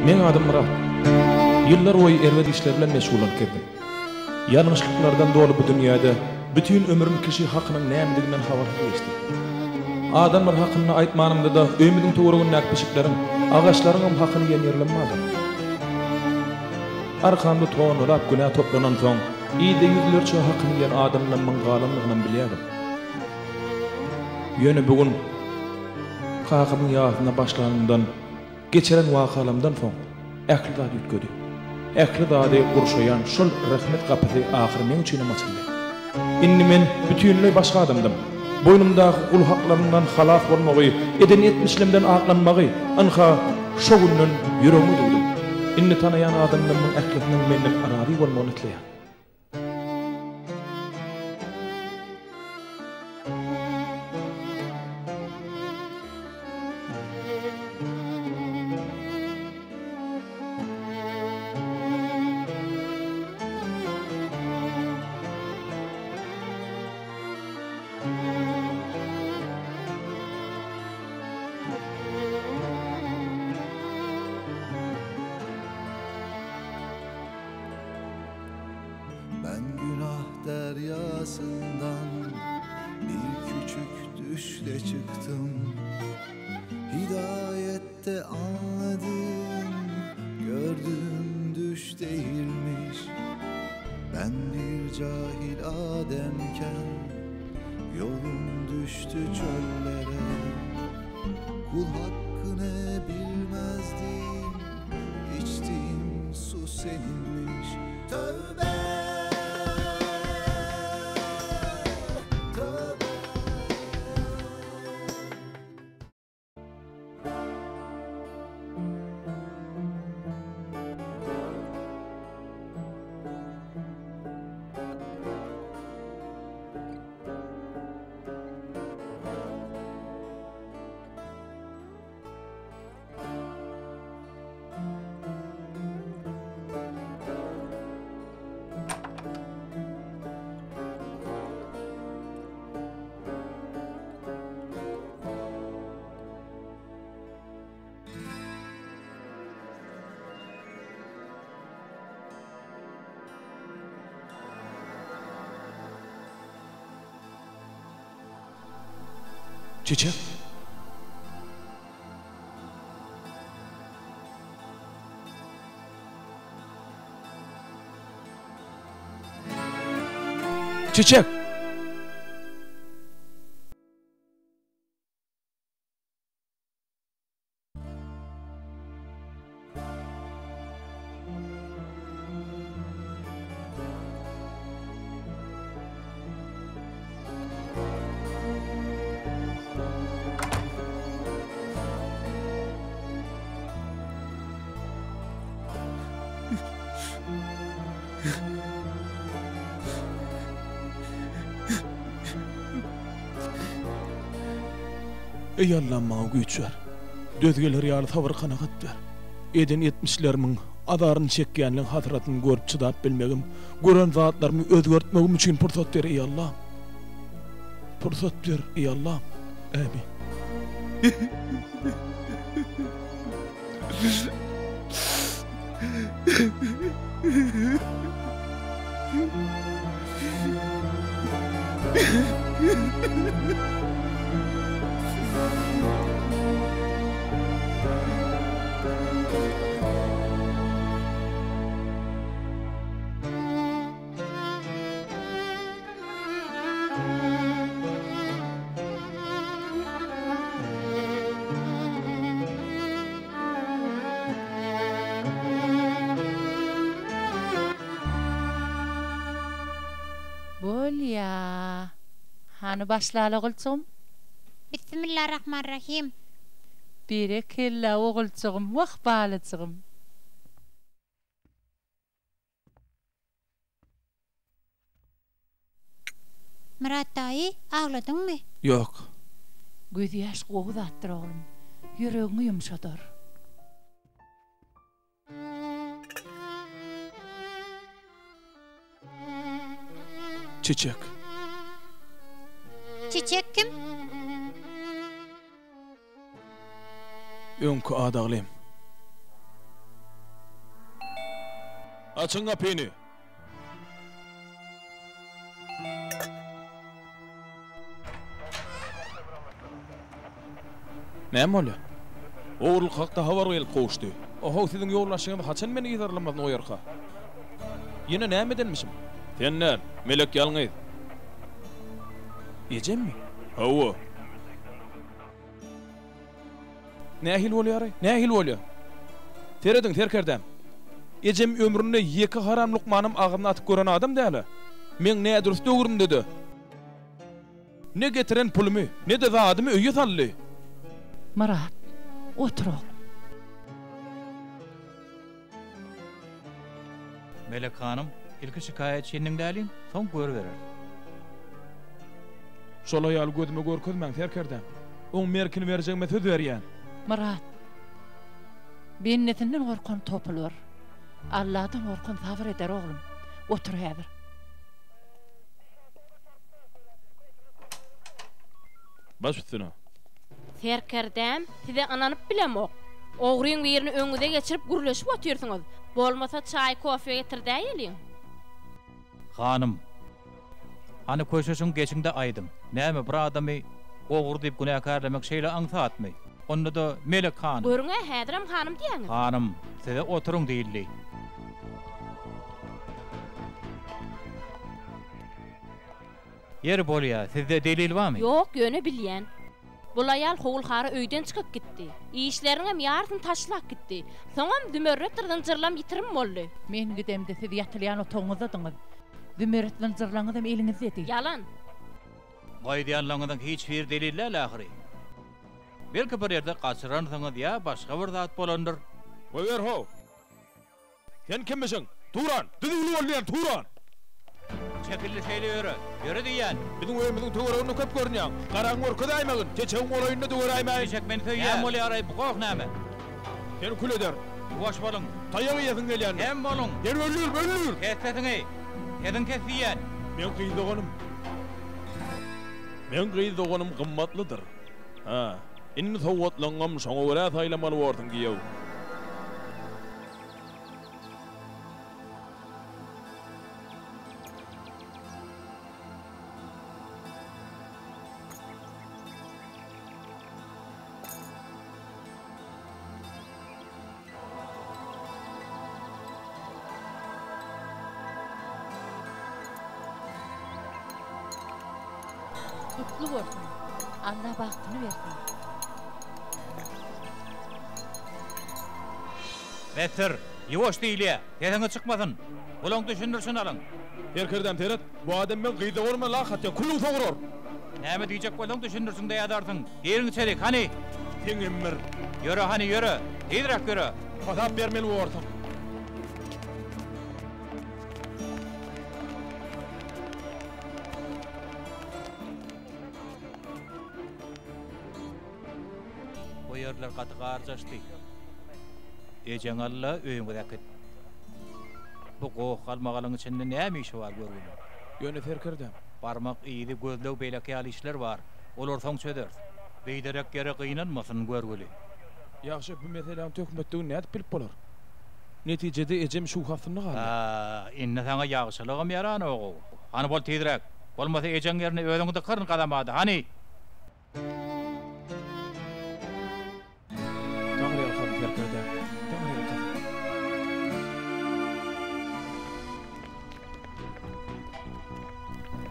Meň adym Myrat. Ýyllar boýy erbet işler bilen meşgullanyp gezdim. Ýalňyşlyklardan doly bu dünýäde bütin ömrüm kişi hakynyň nämediginden habarsyz geçdi. Adamlar hakynda aýtmanymda-da öýümiziň töweregindäki pişikleriň, agaçlaryňam hakyny iýen ýerlerim bardyr. Arkamda tonnalap günä toplanansoň, yzda ýüzlerçe hakyny iýen adamlamyň galandygynam bilýärdim. Ýöne bu gün kakamyň ýasyna başlanymdan, geçiren wakalarymdan soň ähli zat üýtgedi. Ähli zady gurşaýan şol rehmet gapysy ahyry meň üçinem açyldy. Indi men bütinleý başga adamdym. Boýnumdaky gul haklaryndan halas bolmagy, eden etmişlemden aklanmagy, ynha, şo günden ýüregime düwdüm. Indi tanaýan adamlarymyň ählisiniň menden razy bolmagyny isleýän. Ben günah deryasından bir küçük düşle çıktım. Hidayette anladım, gördüğüm düş değilmiş. Ben bir cahil ademken yolum düştü çöllere. Kul hakkını bilmezdim, içtiğim su seninmiş. Tövbe! Tövbe! Çiçek. Çiçek. Eý Allam maňa güýç ber. Döz geler ýaly sabyr-kanagat ber. Eden etmişlerimiň azaryny çekýänleň hasratyny görüp çydap bilmegim, gören zatlarymy özgertmegim üçin pursat ber eý Allam. Pursat ber eý Allam. Ämin. Bolýa. Hany başlaly oguljygym. Bissimillarahmanrahim. Berekella oguljygym, wah balajygym. Myrat daýy, agladyňmy? Ýok. Gözýaş gowy zatdyr oglum. Ýüregiňi ýumşadar. Çiçek. Çiçek kim? Öňki adaglym. Açyň gapyny! Näme bolýar? Ogurlyk hakda habar gelip gowuşdy. Ohow, siziň ýolbaşçyňyz haçan meni yzarlamasyny goýarka? Ýene näme edenmişim? Sen däl, Melek ýalňyz. Ejemmi? Hawa. Nähili bolýar-aý? Nähili bolýar? Serediň, serkerdäm. Ejem ömründe ýeke haram lukmanam agzyna atyp gören adam däl-ä. Meň nädürs döwrümde-de ne getiren pulumy, ne-de zadymy öýe saldy. Myrat, otur oglum. Melek hanym, ilki şikaýatçyny diňläliň, soň görübereris. Şol aýaly gözüme görkezmäň, serkerdäm. Oň merkini berjegime söz berýän. Myrat, bendesinden gorkan topular. Alladan gorkan sabyr eder, oglum. Otur häzir. Baş üstüne. Serkerdäm, size ynanyp bilemok. Ogryň birini öňüňize geçirip gürleşip otyrsyňyz. Bolmasa çaý, kofe getirdäýeliň. Hanym, hany köşeşiň geçiň-de aýdyň. Näme, bir adamy ogry diýip günäkärlemek şeýle aňsatmy? Onda-da Melek hanym. Görüň-ä, häzirem hanym diýýäňiz. Hanym, size oturyň diýildi. Ýeri bolýa, sizde delil barmy? Ýok, ýöne bilýän. Bul aýal howul-hara öýden çykyp gitdi. Işleriniňem ýarysyny taşlap gitdi. Soňam zümerretdir zynjyrlam ýitirim boldy. Men gidemde siz ýatylýan otagyňyzdadyňyz. Zümerret zynjyrlaňyzam eliňizdedi. Ýalan! Bu aýdýanlaryňyzyň hiç biri delil däl ahyry. Belki bir ýerde gaçyransyňyz ýa başga bir zat bolandyr. Goýber-how! Sen kimmişiň? Turan! Düzüwli bol diýýän, Turan! Çekildi şeýle ýöre. Ýöre diýýän. Biziň öýümiziň töwereginde köp görünýäň. Garaňy görkezäýmegin, çeçegiň golaýynda döweräýmäýin. Eşek meni söýýär. Näme bolýar-aý, bu goh näme? Seni kül ederin. Ýuwaş boluň. Taýak iýesiň gelýändir. Sem boluň. Seni öldürin, öldür! Kes sesiňi. Sesiňi kes diýýän. Meň gyz doganym. Meň gyz doganym gymmatlydyr. Hä, indi sowgatlaňňam şoňa görä saýlamaly borsuň, giýew. Gutly bolsun! Alla bagtyny bersin! Besdir! Ýuwaş diýilýä! Sesiňiz çykmasyn! Bulaň düşündirişini alyň! Serkerdäm seret, bu adam meň gyz doganyma lak atýar, külüň sograr! Näme diýjek bolsaň düşündirişiňde ýazarsyň. Giriň içerik, hany! Seňem bir. Ýöre hany, ýöre! Tizräk ýöre! Hasap bermeli borsuň. Bu ýerler gaty garjaşdy. Ejeňi al-da, öýüňize äkit. Bu goh-galmagalyň içinde näme işi bar görgüliň? Ýöne serkerdäm. Barmak yzy, gözleg beýleki ýaly işler bar. Olary soň çözeris. Biderek ýere gynanmasyn görgüli. Ýagşy, bu meseläniň töhmetdigini nädip bilip bolar? Netijede ejem şübhe astynda galdy. A, indi saňa ýagşylygym ýaranok-ow. Hany bol tizräk. Bolmasa ejeň ýerine özüňi dykaryn gazamada. Hany! Taňry ýalkasyn serkerde, Taňry ýalkasyn.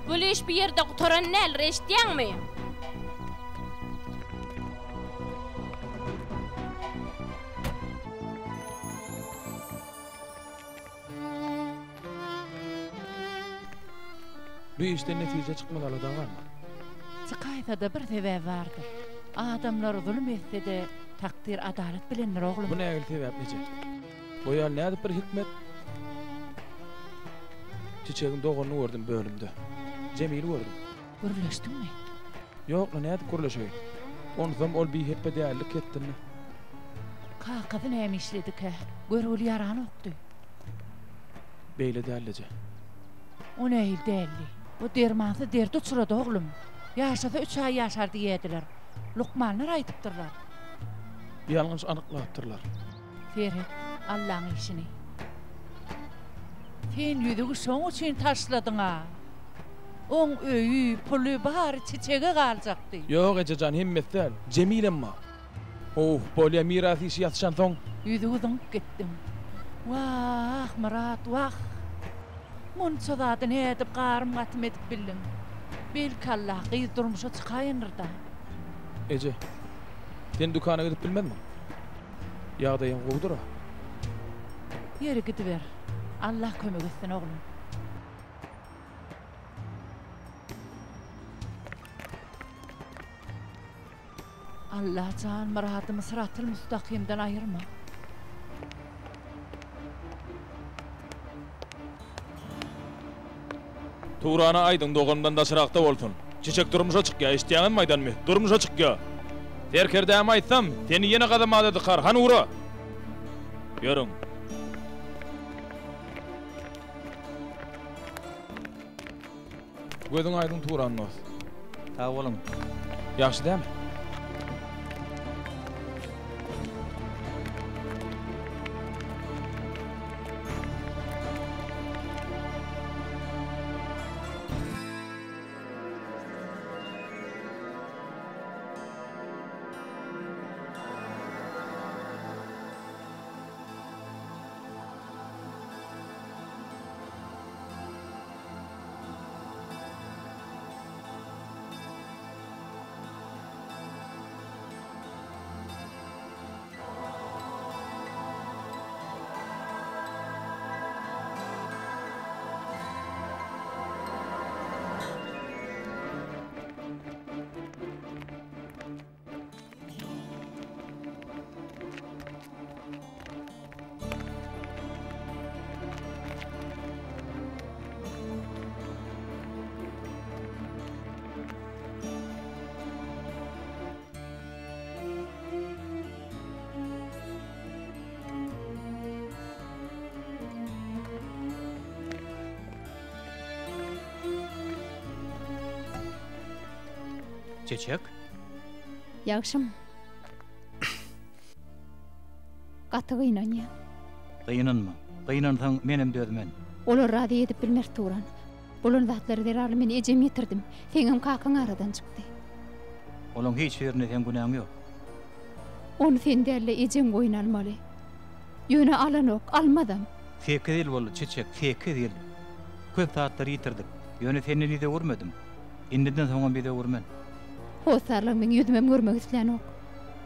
Bul iş bu ýerde gutaran däldir, eşitýäňmi? Bu işden netije çykmaz alada galma. Çykaýsada bir sebäbi bardyr. Adamlar zulum etsede takdyr adalat bilendir oglum. Bu nägili sebäp eje? Bu ýaly nädip bir hikmet? Çiçegiň doganyny gördüm bölümde. Jemili gördüm. Gürleşdiňmi? Ýok-la nädip gürleşeýin? Onsam ol bihepbe dällik etdimi? Kakasy näme işledikä? Görgüli ýaranokdy. Beýle däldi eje. O nähili däldi? O dermansyz derde uçrady oglum. Ýaşasa üç aý ýaşar diýýädiler. Lukmanlar aýdypdyrlar. Ýalňyş anyklapdyrlar. Seret, Allaň işini. Sen ýüzügi şoň üçin taşladyň-a. Oň öýi, puly bary Çiçege galjakdy. Ýok, eje jan, hemmesi däl. Jemilem bar. Oh, bolýa, miras işi ýatyşansoň. Ýüzügi zyňyp gitdiň. Wah, Myrat, wah! Munça zady nädip garym-gatym edip bildiň? Belki Allah gyz durmuşa çykaýandyr-da. Eje, sen dükana gidip bilmezmiň? Ýagdaýyň gowudyr-a? Ýeri gidiber. Allah kömek etsin, oglum. Allah jan Myradymy syratyl müstakymdan aýyrma. Turana aýdyň doganymdan daşrakda bolsun. Çiçek durmuşa çykýa eşitýäňizmi aýdanymy? Durmuşa çykýa. Serkerdäme aýtsam, seni ýene gazamada dykar, hany ura! Ýörüň. Gözüň aýdyň Turan dost. Sag boluň. Ýagşy dämi? Çeçek? Ýagşym. Gaty gynanýan. Gynanma. Gynansaň menem dözmen. Olary razy edip bilmeris Turan. Bolan zatlar zerarly men ejemi ýitirdim. Seňem kakaň aradan çykdy. Olaň hiç birinde seň günäň ýok. Ony sen däl-de ejeň boýun almaly. Ýöne alanok, almazam. Sekiz ýyl boldy Çiçek, sekiz ýyl. Köp zatlary ýitirdik. Ýöne senden ýüz öwürmedim. Indiden soňam ýüz öwürmen. Hossarlaň meň ýüzümem görmek islänok.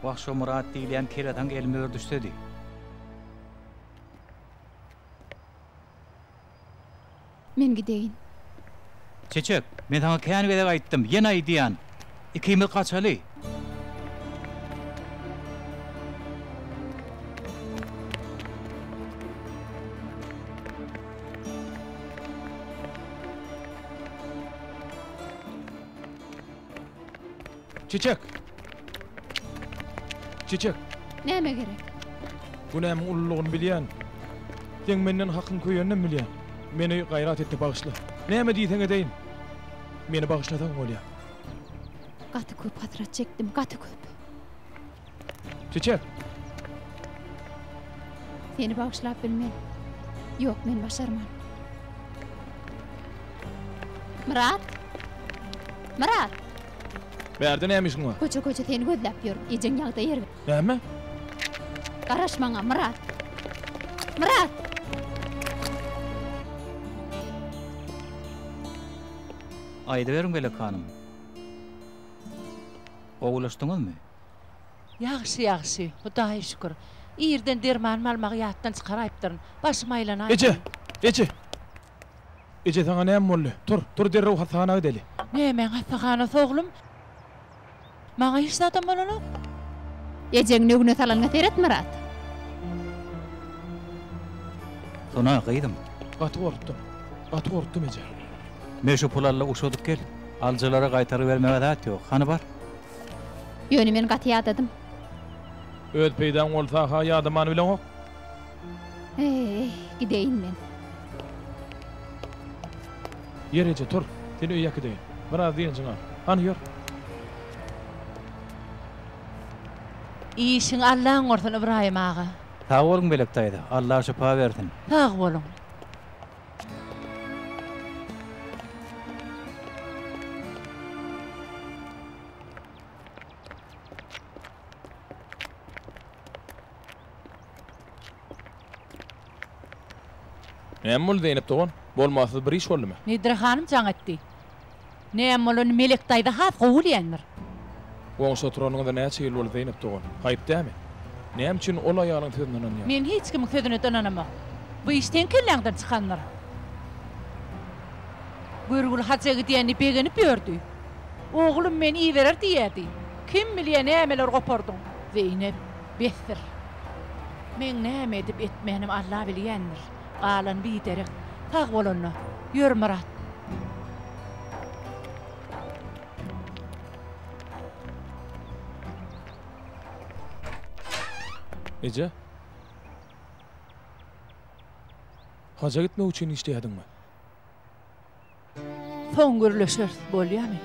Wah şo Myrat diýilýän kelesaň elime bir düşsedi. Men gideýin. Çeçek, men saňa kän gezek aýtdym, ýene aýdýan. Ikimiz gaçaly. Çiçek! Çiçek! Näme gerek? Günämiň ululygyny bilýän. Seň menden hakyň köýeninem bilýän. Meni gaýrat et-de bagyşla. Näme diýseň edeýin. Meni bagyşlasaň bolýa. Gaty köp hasrat çekdim, gaty köp. Çiçek! Seni bagyşlap bilmen. Ýok, men başarman. Myrat! Myrat! Bärde näme işiň bar? Köçe-köçe seni gözläp ýörün. Ejeň ýagdaýy erbet. Näme? Garaş maňa, Myrat! Myrat! Aýdyberiň Melek hanym. Gowulaşdyňyzmy? Ýagşy, ýagşy, Hudaýa şükür. Irden dermanymy almagy ýatdan çykaraýypdyryn. Başym aýlanaýdy. Eje! Eje! Eje saňa näme boldy? Tur, tur derrew hassahana gideli. Nämäň hassahanasy oglum? Maňa hiç zadam bolanok. Ejeň nögüne salanyňa seret Myrat. Sona gyzym. Gaty gorkdum. Gaty gorkdum eje. Me şu pul al-da uşadyp gel. Alyjylara gaýtaryp bermäge zat ýok. Hany bar. Ýöne men gaty ýadadym. Öz peýdaň bolsa-ha ýadamany bileňok. Eý, gideýin men. Ýör eje, tur. Seni öýe äkideýin. Biraz dynjyňy al. Hany ýör. Işiň Allaň bolsun, Ybraýym aga. Sag boluň Melek daýza. Allah şypa bersin. Sag boluň. Näme boldy Zeýnep dogan? Bolmasyz bir iş boldumy? Nedire hanym jaň etdi. Näme bolanyny Melek daýza has gowy bilýändir. Goňşy oturanyňyza näçe ýyl boldy Zeýnep dogan? Haýp dämi? Näme üçin ol aýalyň sözüne ynanýaň? Men hiç kimiň sözüne-de ynanamok. Bu iş seň kelläňden çykandyr. Görgüli haja gidýänini begenip ýördi. Oglum meni iberer diýýärdi. Kim bilýär nämeler gopardyň? Zeýnep, besdir. Meň näme edip etmänim Alla bilýändir. Galany biderek. Sag bol onda. Ýör Myrat. Eje. Haja gitmek üçin işleýärdiňmi? Soň gürleşeris, bolýamy?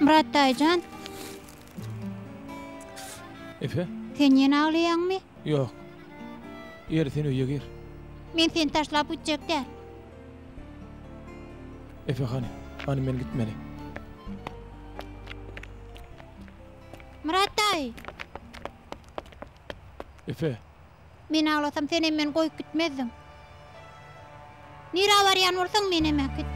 Myrat daýyjan. Efe. Sen ýene aglaýaňmy? Ýok. Ýeri sen öýe gir. Men seni taşlap gitjek däl. Efe hany, hany men gitmeli. Myrat daýy. Efe. Men aglasam senem meni goýup gitmezdiň. Nirä barýan bolsaň menem äkit.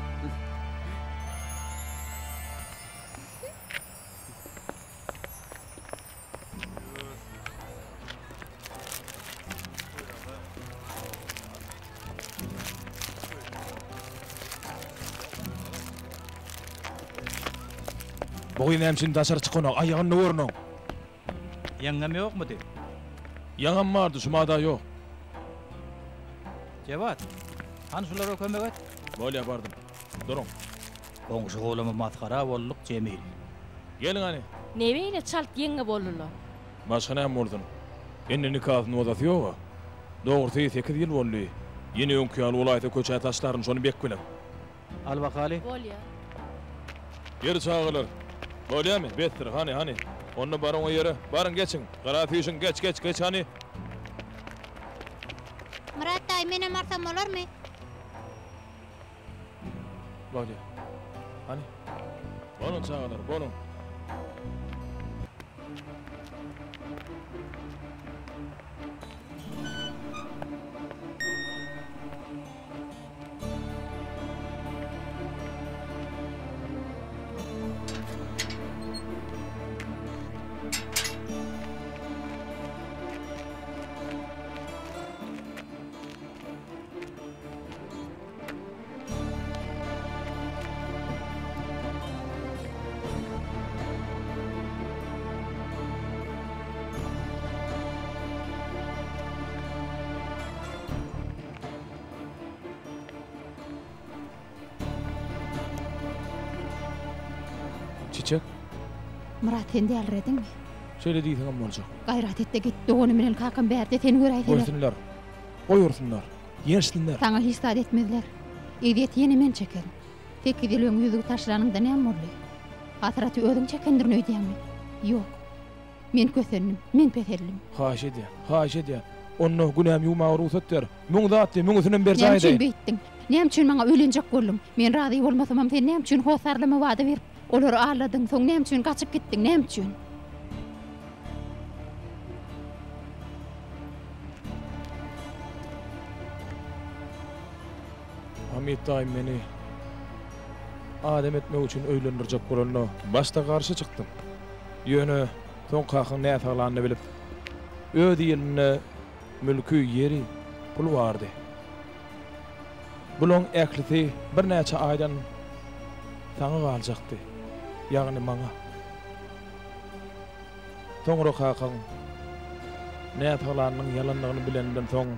Bu gyz näme üçin daşary çykanok, aýagyny görünoň. Ýeňňem ýokmudy? Ýaňam bardy, şumada ýok. Jewat, hany şulara kömek et. Bolýa, bardym. Duruň. Goňşy-golama masgara bolduk, Jemil. Geliň hany. Ne beýle çalt ýeňňe boldular? Başga näme bolsun? Indi nikasyny bozasy ýog-a. Dogrusy, sekiz ýyl boldy. Ýene öňki ýaly bolaýsa köçä taşlaryn, şony bek biliň. Al bakaly. Bolýa. Ýeri çagalar. Bolýamy? Besdir, hany, hany. Onda baryň o ýere. Baryň, geçiň. Gara süýşüň, geç, geç, geç hany. Myrat daýy, menem barsam bolarmy? Bolýa. Hany. Boluň çagalar, boluň. Çiçek. Myrat sen dälirediňmi? Şeýle diýseňem boljak. Gaýrat et-de git, doganym bilen kakam bärde seni göräýseler. Görsünler. Goýursunlar. Ýençsinler. Saňa hiç zat etmezler. Ezýeti ýene men çekerin. Sekiz ýyl öň ýüzügi taşlanyňda näme boldy? Hasraty özüň çekendirin öýdýäňmi? Ýok. Men kösendim, men peseldim. Haýyş edýän, haýyş edýän. Onda günämi ýuwmaga rugsat ber. Müň zat diý, müňüsinem berjaý Näme üçin edeýin. beýtdiň? Näme üçin maňa öýlenjek bolduň? Men razy bolmasamam sen näme üçin hossarlyma wada berip, olary aldadyň, soň näme üçin gaçyp gitdiň, näme üçin? Hamit daýym meni adam etmek üçin öýlendirjek bolanda başda garşy çykdym. Ýöne soň kakaň näsaglanyny bilip, öz ilinde mülki, ýeri, puly bardy. Bulaň ählisi birnäçe aýdan saňa galjakdy, ýagny maňa. Soňra kakaň näsaglanynyň ýalandygyny bilenden soň.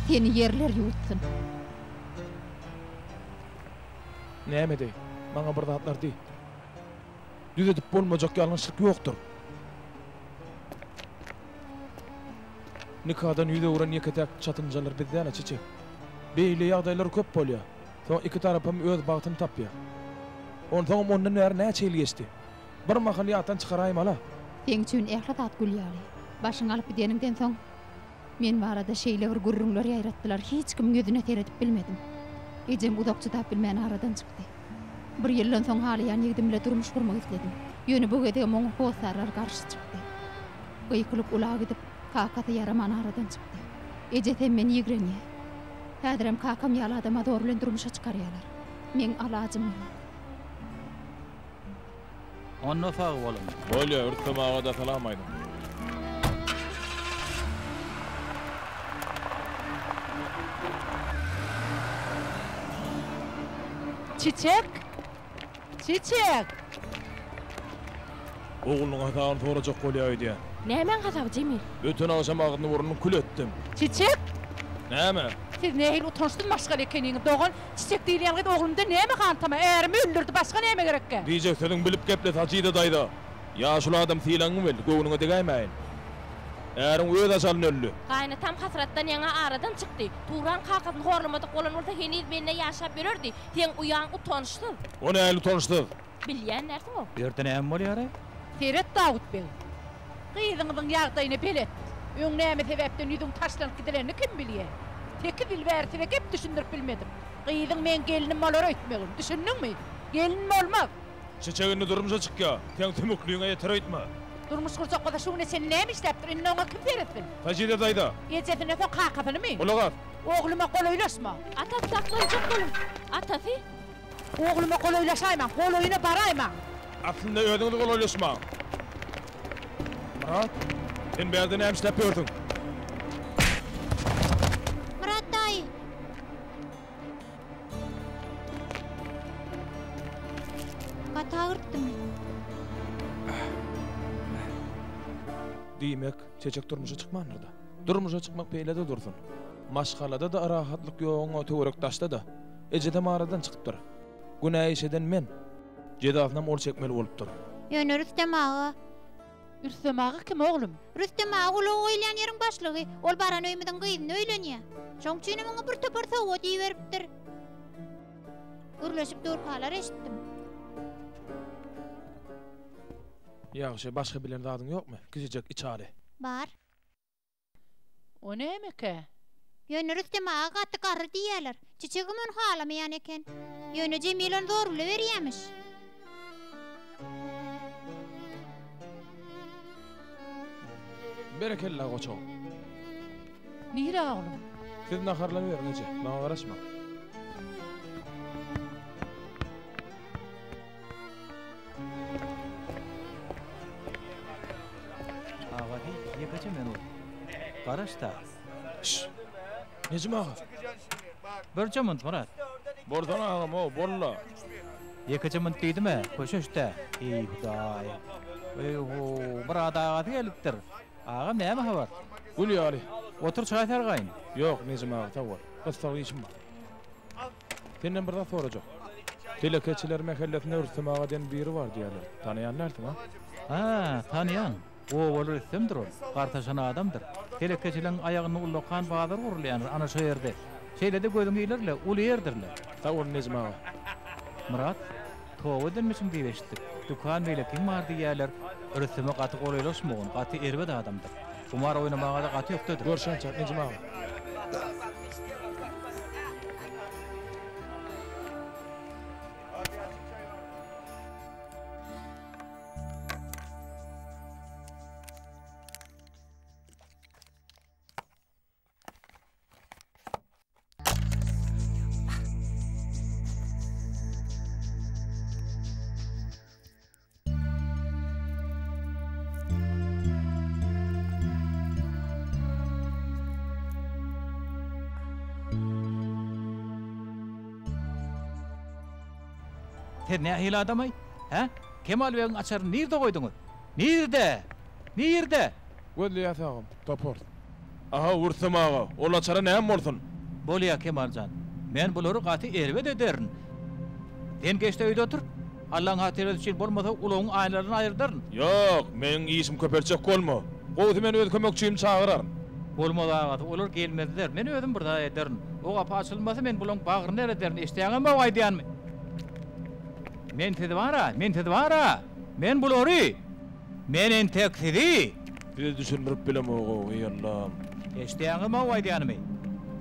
Seni ýerler ýuwutsyn. Näme edeýin? Maňa bir zatlar diý. Düzedip bolmajak ýalňyşlyk ýokdur. Nikadan ýüz öwren ýeke-täk çatynjalar biz däl-ä, Çiçek. Beýle ýagdaýlar köp bolýar. Soň iki tarapam öz bagtyny tapýar. Onsoňam ondan bäri näçe ýyl geçdi. Bir mahal ýatdan çykaraýmaly-a. Seň üçin ähli zat gül ýaly. Başyňy alyp gideniňden soň, men barada şeýle bir gürrüňler ýaýratdylar, hiç kimiň ýüzüne seredip bilmedim. Ejem uzak çydap bilmän aradan çykdy. Bir ýyldan soň halaýan ýigidim bile durmuş gurmak isledim. Ýöne bu gezegem oňa hossarlar garşy çykdy. Gykylyk ula gidip, kakasy ýaraman aradan çykdy. Ejesem meni ýigrenýär. Häzirem kakam ýaly adama zor bilen durmuşa çykarýarlar. Meň alajym ýok. Onda sag boluň. Bolýa, Rüstem aga-da salam aýdyň. Çiçek! Çiçek! Oglunyň hasabyny sorajak bolýa öýdýän. Nämäň hasaby, Jemil? Öten agşam agzyny-burnuny kül etdim. Çiçek! Näme? Siz nähili utançsyz maşgala ekeniňiz, dogan? Çiçek diýilýän gyz oglumda näme hantama, ärimi öldürdi, başga näme gerekkä? Diýjek sözüňi bilip geple, Sajida daýza. Ýaşuly adam sylagyňy bil, göwnüňe degäýmäýin. Äriň öz ajalyna öldi. Gaýynatam hasratdan ýaňa aradan çykdy. Turan kakasyny horlamadyk bolan bolsa heniz mende ýaşap ýörerdi. Seň uýaň utançsyz. O nähili utançsyz? Bilýän dälsiň-ow. Bu ýerde näme bolýar-aý? Seret Dawut beg. Gyzyňyzyň ýagdaýyna belet. Öň näme sebäpden ýüzüň taşlanyp gidilenini kim bilýä. Sekiz ýyl bäri size gep düşündirip bilmedim. Gyzyň meň gelnim bolar öýtmegin. Düşündiňmi? Gelin bolmaz. Çiçek indi durmuşa çykýa. Seň sümükligiňe ýeter öýtme. Durmuş gurjak bolsa şu güne çenli näme işläpdir? Indi oňa kim seretsin? Sajide daýza. Ejesinden soň kakasynymy? Gulak as. Ogluma golaýlaşma. Atasy saklanjak boluň. Atasy. Ogluma golaýlaşaýmaň, golaýyna baraýmaň. Aslynda özüňiz golaýlaşmaň. Myrat, sen bärde näme işläp ýörsüň? Myrat daýy. Gaty agyrtdymy? Diýmek, Çeçek durmuşa çykmandyr-da. Durmuşa çykmak beýle-de dursun. Maşgalada-da rahatlyk ýoguň-a töwerek-daşda-da. Ejesem aradan çykypdyr. Günä iş eden men. Jezasynam ol çekmeli bolupdyr. Ýöne Rüstem aga. Rüstem aga kim oglum? Rüstem aga ulag goýulýan ýeriň başlygy. Ol baran öýümiziň gyzyny öýlenýär. Şoň üçinem oňa bir topar sowgat iberipdir. Gürleşip durkalar eşitdim. Ýagşy, başga bilen zadyň ýokmy? Kiçijek içaly. Bar. O nämekä? Ýöne Rüstem aga gaty garry diýýäler. Çiçegem ony halamaýan eken. Ýöne Jemil ony zorla berýämiş. Berekella goçak. Nirä oglum? Siz naharlanyberiň eje, maňa garaşmaň. Agasy, ýekeje minut. Garaş-da. Şşş! Nejim aga! Birje munt, Myrat. Bolsana agam-ow, bol-la. Ýekeje munt diýdim-ä, köşeş-dä. Eý, Hudaý. Eý-ho, Myrat agasy gelipdir. Agam, näme habar? Gül ýaly. Otur, çaý sargaýyn. Ýok, Nejim aga, sag bol. Gyssagly işim bar. Senden bir zat sorajak. Telekeçiler mähellesinde Rüstem aga diýen biri bar diýýärler. Tanaýan dälsiň, a? Hä, tanaýan. Obaly Rüstemdir ol. Gartaşan adamdyr. Telekeçileriň aýagynda ullakan bazar gurulýandyr, ana şo ýerde. Şeýle-de gözüň iler-le, uly ýerdir-le. Sag bol, Nejim aga. Myrat, toba edenmişiň diýip eşitdik. Dükan beýlekiň bar diýýärler. Rüsteme gaty golaýlaşmagyn, gaty erbet adamdyr. Humar oýnamaga-da gaty ökdedir. Görşençäk, Nejim aga. Siz nähili adamaý? Hä? Kemal begiň açaryny nirde goýduňyz? Nirde? Nirde? Gözleýäs agam, taparys. Aha, Rüstem aga, ol açara näme bolsun? Bolýa, Kemal jan. Men bulary gaty erbet ederin. Sen geç-de öýde otur. Allaň hatyrasy üçin bolmasa ulagyň aýnalaryny aýyrdaryn. Ýok, meniň işimi köpeltjek bolma. Gowusy men öz kömekçimi çagyraryn. Bolmaz agasy, olar gelmezler. Men özüm bir zat ederin. O gapy açylmasa men bulaň bagryny erederin, eşdýäňem-ow aýdýanymy? Men sizi bar-a, men sizi bar-a! Men bulary! Men entek sizi! Size düşündirip bilemog-ow, eý Allam! Eşidýäňizmi-ow aýdýanymy?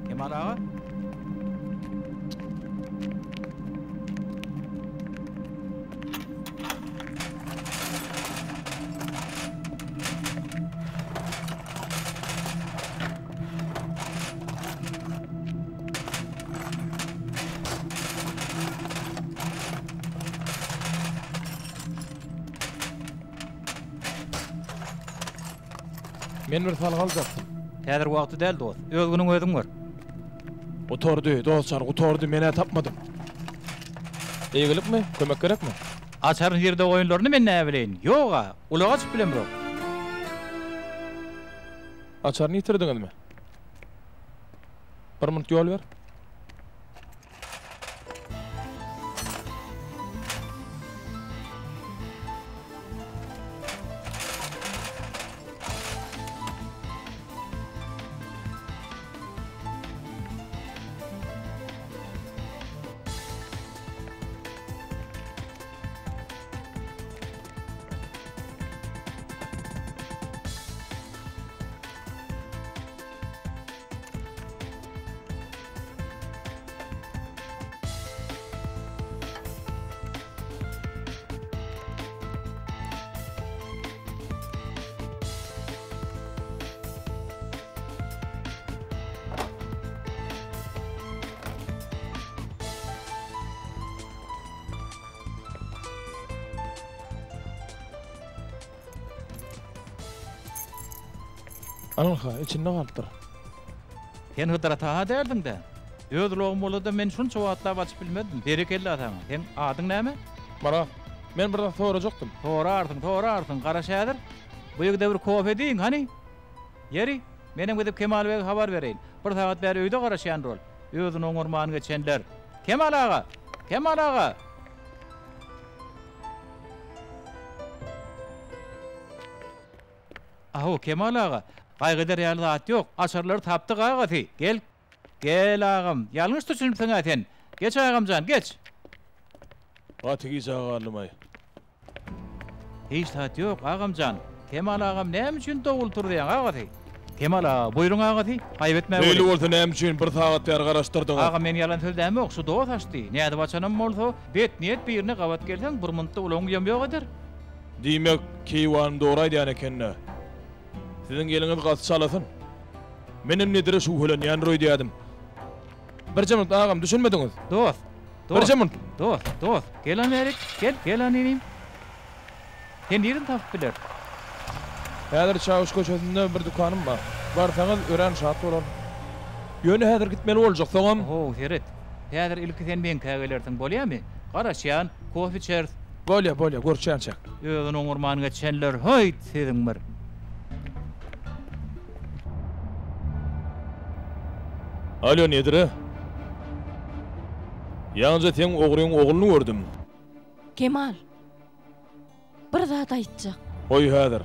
Kemal aga? Men bir salgy aljakdym. Häzir wagty däl, dost. Öz günüňi özüň gör. Gutardy, dost jan, gutardy, men-ä tapmadym. Eýgilikmi? Kömek gerekmi? Açary nirde goýanlaryny men näbileýin. Ýog-a, ulag açyp bilemzok. Açaryny ýitirdiňizmi? Bir minut ýol ber. Anha, içinde galypdyr. Sen Hydyr ata-ha däldiň-dä? Öz ulagym bolsa-da men şunça wagtlap açyp bilmezdim. Berekella saňa. Seň adyň näme? Myrat. Men bir zat sorajakdym. Sorarsyň, sorarsyň. Garaş häzir. Bu ýigide bir kofe diýiň, hany. Ýeri, menem gidip Kemal bege habar bereýin. Bir sagat bäri öýde garaşýandyr ol. Özüni oňarman geçenler. Kemal aga! Kemal aga! Aw, Kemal aga, gaýgy eder ýaly zat ýok. Açarlary tapdyk agasy. Gel. Gel, agam. Ýalňyş düşünipsiň-ä sen. Geç, agam jan, geç. Gaty gijä galdym-aý. Hiç zat ýok, agam jan. Kemal agam, näme üçin dowul turuzýaň, agasy? Kemal aga, buýruň agasy, aýyp etmä Beýle bolsa näme üçin bir sagat bäri garaşdyrdyňyz? Agam, men ýalan sözlämok, şu dost açdy. Nädip açanam bolsa, betniýet birine gabat gelseň, bir muntda ulagyň ýom ýok eder. Diýmek, keýwanym dogry aýdýan eken-dä. Siziň eliňiz gaty çalasyn. Menem Nedire şübhelenýändir öýdýädim. Birje minut, agam, düşünmediňiz. Dost, dost. Birje minut. Dost, dost, gel a bärik, gel, gel a inim. Sen nirden tapyp bileris? Häzir Çawuş köçesinde bir dükanym bar. Barsaňyz, örän şat bolaryn. Ýöne häzir gitmeli boljak, soňam. Ho-ow, seret. Häzir ilki sen meňkä gelersiň, bolýamy? Garaşýan, kofe içeris. Bolýa, bolýa, görüşýänçäk. Özüni oňarman geçenler, höýt, siziň bir. Alýo, Nedire. Ýaňyja seň ogryň ogluny gördüm. Kemal, bir zat aýtjak. Goý häzir.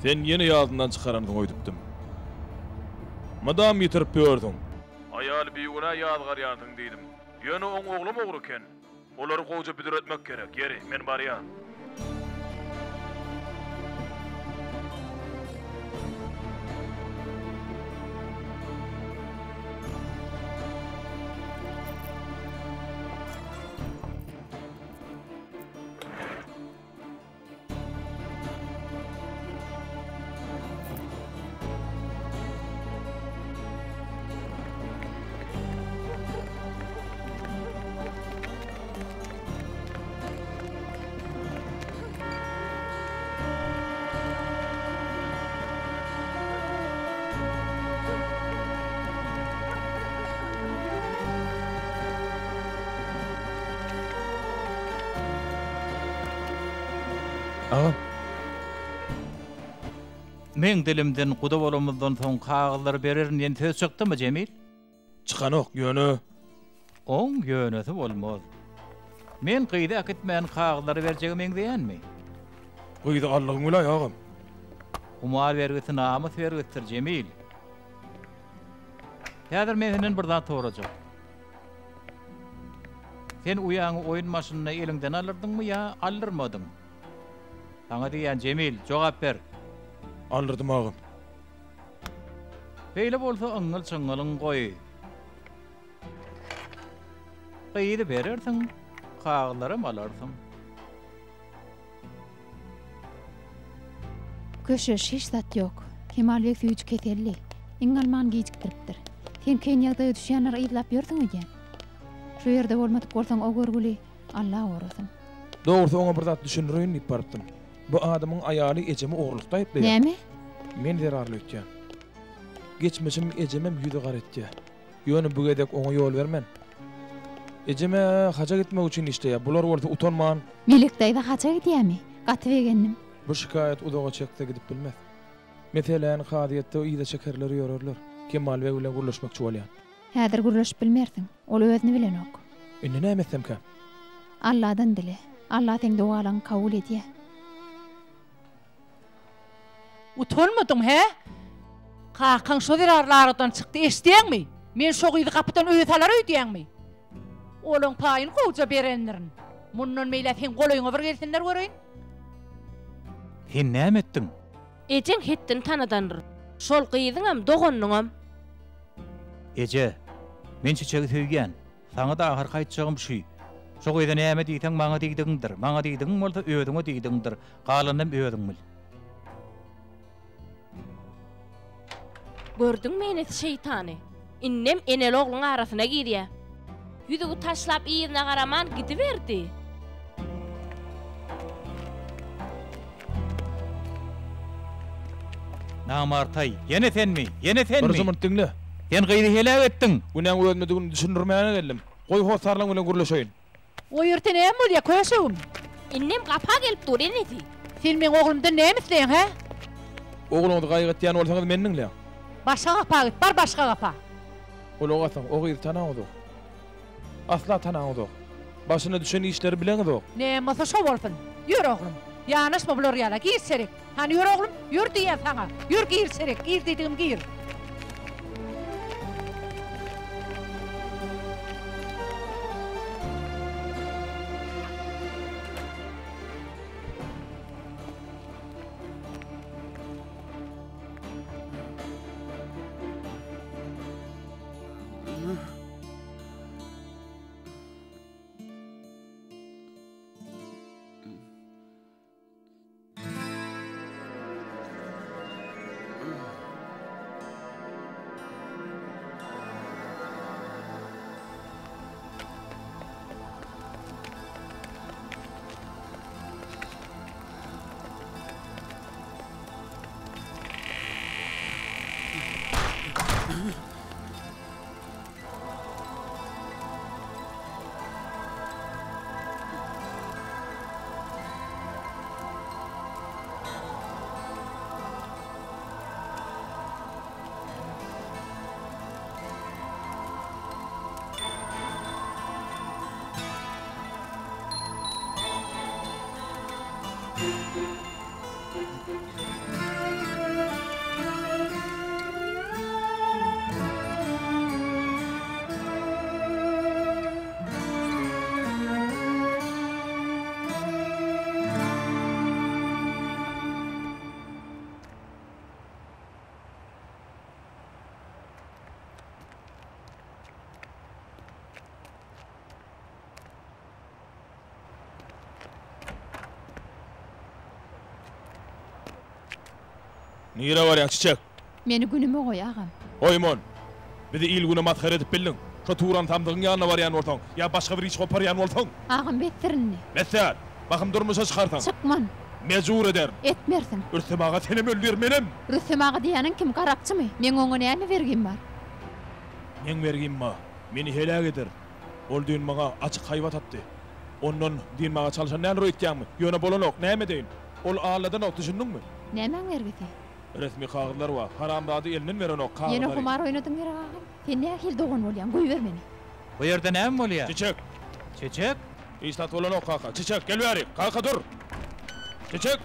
Sen ýene ýadyndan çykaransyň öýdüpdim. Mydam ýitirip ýörsüň. Aýaly bigünä ýazgarýansyň diýdim. Ýöne oň oglam ogry eken. Olary gowja büdretmek gerek. Ýeri, men barýan. Agam. Meň dilimden guda bolamyzdan soň kagyzlary bererin diýen söz çykdymy, Jemil? Çykanok, ýöne. Oň ýönesi bolmaz. Men gyzy äkitmän kagyzlary berjege meňzeýänmi? Gyzy aldygyň bilaý, agam. Humar bergisi namys bergisidir, Jemil. Häzir men senden bir zat sorajak. Sen uýaňy oýun maşynyna eliňden aldyrdyňmy ýa aldyrmadyň? Saňa diýýän, Jemil, jogap ber. Aldyrdym, agam. Beýle bolsa yňňyl-çyňňylyň goý. Gyzy berersiň, kagyzlaram alarsyň. Köşeş, hiç zat ýok. Kemal beg süýji keselli. Iň alman gijikdiripdir. Sen kyn ýagdaýa düşýänleri yzlap ýörsüň öýdýän. Şu ýerde bolmadyk bolsaň o görgüli Alla gorasyn. Dogrusy oňa bir zat düşündireýin diýip barypdym. Bu adamyň aýaly ejemi ogurlykda aýyplaýar. Näme? Men zerarly öýtýän. Geçmişim ejemem ýüzi gara etýär. Ýöne bu gezek oňa ýol bermen. Ejem-ä haja gitmek üçin işleýär, bular bolsa utanman. Melek daýza haja gidýärmi? Gaty begendim. Bu şikaýat uzaga çekse gidip bilmez. Meseläni kazyýetde yza çekerler ýörerler. Kemal beg bilen gürleşmekçi bolýan. Häzir gürleşip bilmersiň. Ol özüni bilenok. Indi näme etsemkäm? Alladan dile. Alla seň dogalaňy kabul edýär. Utanmadyň, hä? Kakaň şo zerarly aradan çykdy, eşidýäňmi? Men şo gyzy gapydan öýe salar öýdýäňmi? Olaň paýyny gowja berendirin. Mundan beýläk seň golaýyňa bir gelsinler göreýin. Sen näme etdiň? Ejeň hetdini tanadandyr. Şol gyzyňam, doganynyňam. Eje, men Çiçegi söýýän. Saňa-da ahyrky aýtjagym şü. Şo gyza näme diýseň maňa diýdigiňdir, maňa diýdigiň bolsa özüňe diýdigiňdir, galanynam özüň bil. Gördüňmi enesi şeýtany? Indem eneli-ogluň arasyna girýä. Ýüzügi taşlap yzyna garaman gidiberdi. Namartaý, ýene senmi? Ýene senmi? Bir jymyrt diňle. Sen gyzy heläk etdiň. Günäň özümedigini düşündirmäne geldim. Goý hossarlaň bilen gürleşeýin. O ýerde näme bolýa, köşegim? Indem gapa gelip dur, enesi. Sen meň oglumdan näme isleýäň, hä? Ogluňyzy gaýgy etýän bolsaňyz meni diňläň. Başga gapa git, bar başga gapa. Gulak asyň, o gyzy tanaňyzok. Asla tanaňyzok. Başyna düşen işleri bileňizok. Näme bolsa şo bolsun. Ýör oglum. Ýanaşma bular ýala. Gir içerik. Hany ýör oglum. Ýör diýýän saňa. Ýör gir içerik. Gir diýdigim gir. Nirä barýaň, Çiçek? Meni günüme goý, agam. Goýman. Bizi il-güne masgara edip bildiň. Şo Turan samsygyň ýanyna barýan bolsaň, ýa başga bir iş goparýan bolsaň. Agam, besdir indi. Bes däl. Bahym durmuşa çykarsaň. Çykman. Mejbur ederin. Etmersiň. Rüstem aga senem öldür, menem. Rüstem aga diýýäniň kim, garakçymy? Meň oňa näme bergim bar? Meň bergim bar. Meni heläk eder. Ol düýn maňa açyk haýbat atdy. Ondan dynmaga çalşan däldir öýtýäňmi? Ýöne bolanok, näme edeýin? Ol alladanok, düşündiňmi? Nämäň bergisi? Resmi kagyzlar bar. Haramzada elinden berenok Ýene kagyzlary. humar oýnadyň gerek agam. Sen nähili dogan bolýaň, goýber meni. Bu ýerde näme bolýar? Çiçek! Çiçek! Hiç zat bolanok kaka. Çiçek, gel bäri! Kaka dur! Çiçek!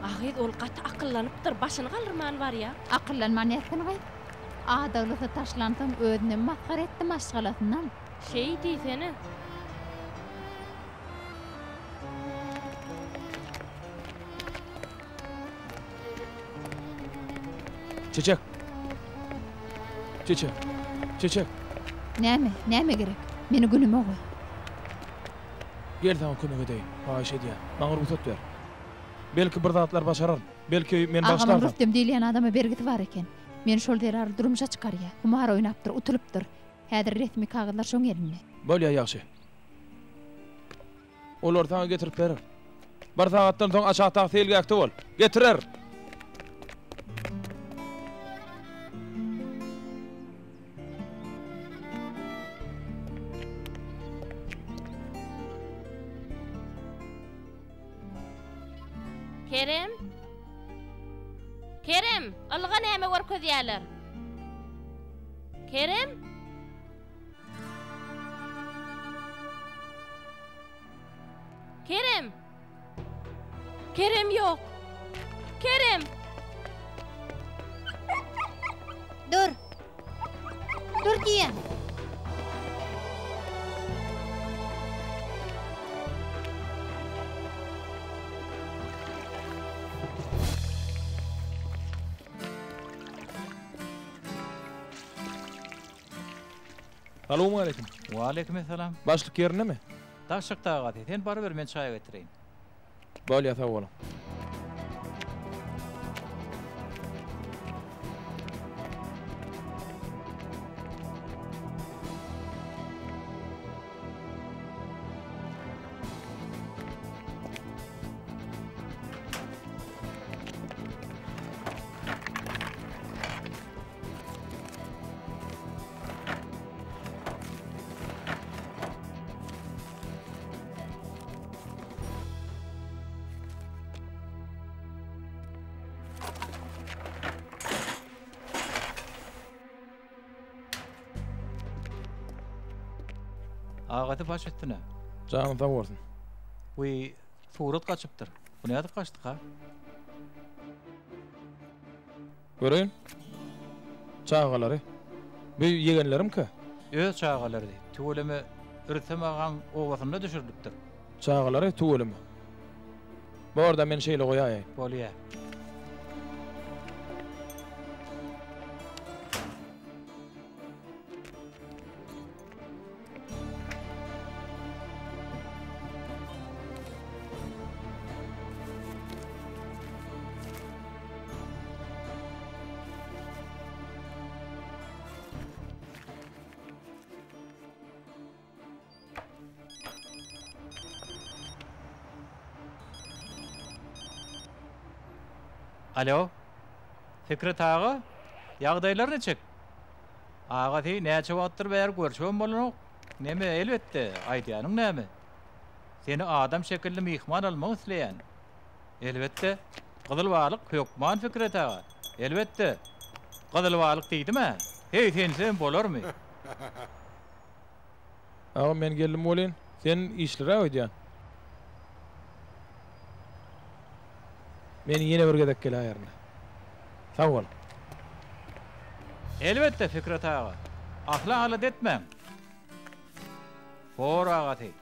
A gyz ol gaty akyllanypdyr, başyny galdyrman barýa. Akyllanman nätsin gyz? Adaglysy taşlansoň özünem masgara etdi maşgalasynam. Şeý diýsene. Çiçek! Çiçek! Çiçek! Näme, näme gerek? Meni günüme goý. Gel saňa kömek edeýin, haýyş edýän. Maňa rugsat ber. Belki bir zatlar başararyn. Belki men Agamyň bagyşlarsan. Rüstem diýilýän adama bergisi bar eken. Meni şol zerarly durmuşa çykarýa. Humar oýnapdyr, utulypdyr. Häzir resmi kagyzlar şoň elinde. Bolýa ýagşy. Olary saňa getirip berer. Bir sagatdan soň aşakdaky seýilgähde bol. Getirer! Kerem? Kerem, ylga näme görkezýärler? Kerem? Kerem! Kerem ýok. Kerem! Dur. Dur diýýän. Salowmaleýkim. Waleýkim essalam. Başlyk ýerindemi? Daş çykdy agasy. Sen baryber men çaý getireýin. Bolýa sag boluň. Agasy baş üstüne. Janyň sag bolsun. Wiý, surat gaçypdyr. Bu nädip gaçdyka? Göreýin. Çagalary. Bu ýegenlerimkä? Öz çagalary. Tüweleme Rüstem agaň obasynda düşürilipdir. Çagalary tüweleme. Borda men şeýle goýaýaýyn. Bolýa. Alo. Fikret aga, ýagdaýlar niçik? Agasy näçe wagtdyr bäri görşübem bolanok. Neme, elbetde, aýdýanyň näme? Seni adam şekilli myhman almak isleýän. Elbetde, gyzyl balyk hökman Fikret aga. Elbetde. Gyzyl balyk diýdim-ä. Heý, sensizem bolarmy? Agam men geldim welin, sen işliräk öýdýän. Men ýene bir gezek geläýerin. Sag bol. Elbetde, Fikret aga. Asla alada etmäň. Bor agasy.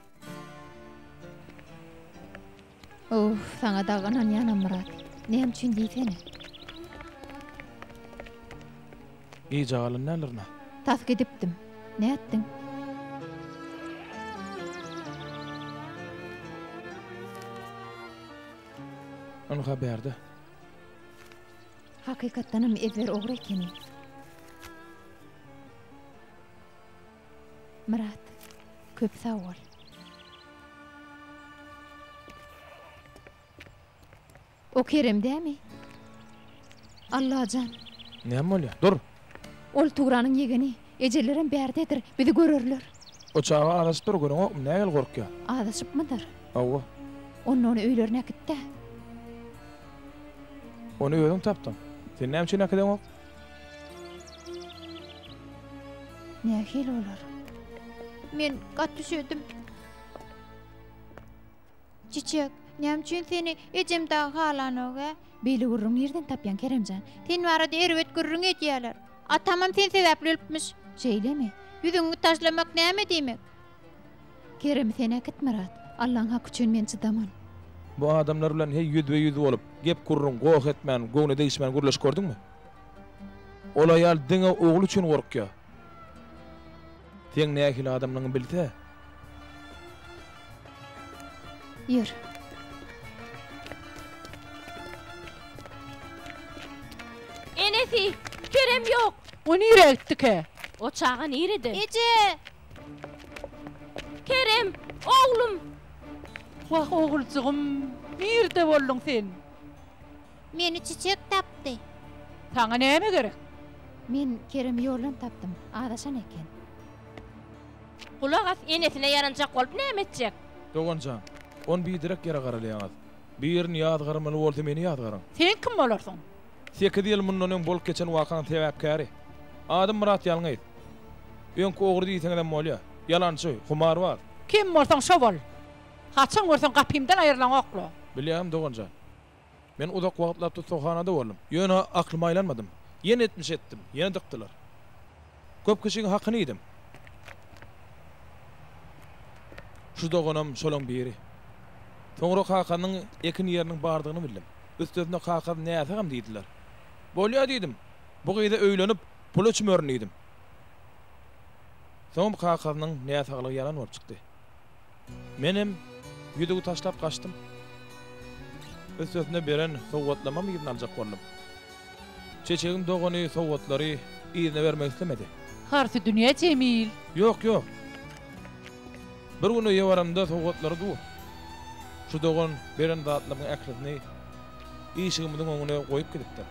Owf, saňa dagy ynanýanam Myrat. Näme üçin diýsene. Gijä galan däldirin-ä. Tas gidipdim. Nätdiň? Ynha bärde. Hakykatdanam ezber ogry ekeni. Myrat, köp sag bol. O Kerem dämi? Allajan! Näme bolýar? Dur! Ol Tugranyň ýegeni. Ejelerem bärdedir. Bizi görerler. O çaga azaşypdyr, göreňokmy, nägel gorkýar? Azaşypmydyr? Hawa. Onda ony öýlerine äkit-dä. Ony özüň tapdyň. Sen näme üçin äkideňok? Nähili bolar? Men gaty üşedim. Çiçek, näme üçin seni ejem dagy halanok-ä? Beýle gürrüň nirden tapýaň, Keremjan? Sen barada erbet gürrüň edýäler. Atamam sen sebäpli ölüpmiş. Şeýlemi? Ýüzüňi taşlamak näme diýmek? Keremi sen äkit, Myrat. Allaň haky üçin men çydaman. Bu adamlar bilen heý ýüzbe-ýüz bolup, gep-gürrüň, goh etmän, göwne degişmän gürleşip gördüňmi? Ol aýal diňe ogly üçin gorkýar. Seň nähili adamlygyňy bilse. Ýör. Enesi, Kerem ýok. O nirä gitdikä? O çaga nirede? Eje! Kerem, oglum! Wah, oguljygym, nirde bolduň sen? Meni Çiçek tapdy. Saňa näme gerek? Men Keremi ýoldan tapdym. Azaşan eken. Gulak as, enesine ýaranjak bolup näme etjek? Dogan jan, ony biderek ýere garalaýaňyz. Birini ýazgarmaly bolsa meni ýazgaryň. Sen kim bolarsyň? Sekiz ýyl mundan öň bolup geçen wakaň sebäpkäri. Adym Myrat Ýalňyz. Öňki ogry diýseňizem bolýa. Ýalançy, humarbaz. Kim bolsaň şo bol. Haçan görseň gapymdan aýrylaňok-la. Bilýäňmi dogan jan. Men uzak wagtlap tussaghanada boldum. Ýöne aklyma aýlanmadym. Ýene etmiş etdim, ýene dykdylar. Köp kişiň hakyny iýdim. Şu doganam şolaň biri. Soňra kakanyň ekin ýeriniň bardygyny bildim. Üstesine kakasy näsagam diýdiler. Bolýa diýdim. Bu gyza öýlenip, pula çümerin diýdim. Soňam kakasynyň näsaglygy ýalan bolup çykdy. Menem ýüzügi taşlap gaçdym. Üstesine beren sowgatlamam yzyna aljak boldum. Çeçegiň dogany sowgatlary yzyna bermek islemedi. Harsy dünýä Jemil. Ýok, ýok. Bir gün öýe baramda sowgatlary dur. Şu dogan beren zatlarymyň ählisini işigimiziň öňüne goýup gidipdir.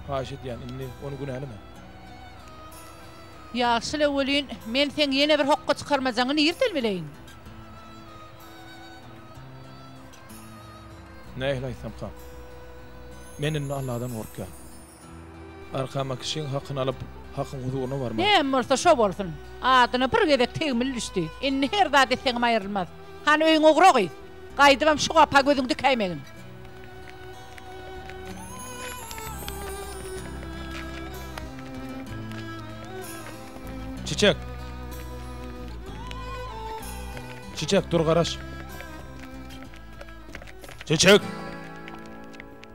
Haýyş edýän, indi ony günäleme. Ýagşy-la welin, men seň ýene bir hokga çykarmajaňy nirden bileýin? Nähili aýtsamkam? Men indi Alladan gorkýan. Arkama kişiň hakyny alyp, Hakyň huzuryna barman. Näme bolsa şo bolsun. Adyna bir gezek tegmil düşdi. Indi her zat etseňem aýrylmaz. Hany öýüňe ugra gyz. Gaýdybam şu gapa gözüňi dikäýmegin. Çiçek! Çiçek, dur garaş. Çiçek!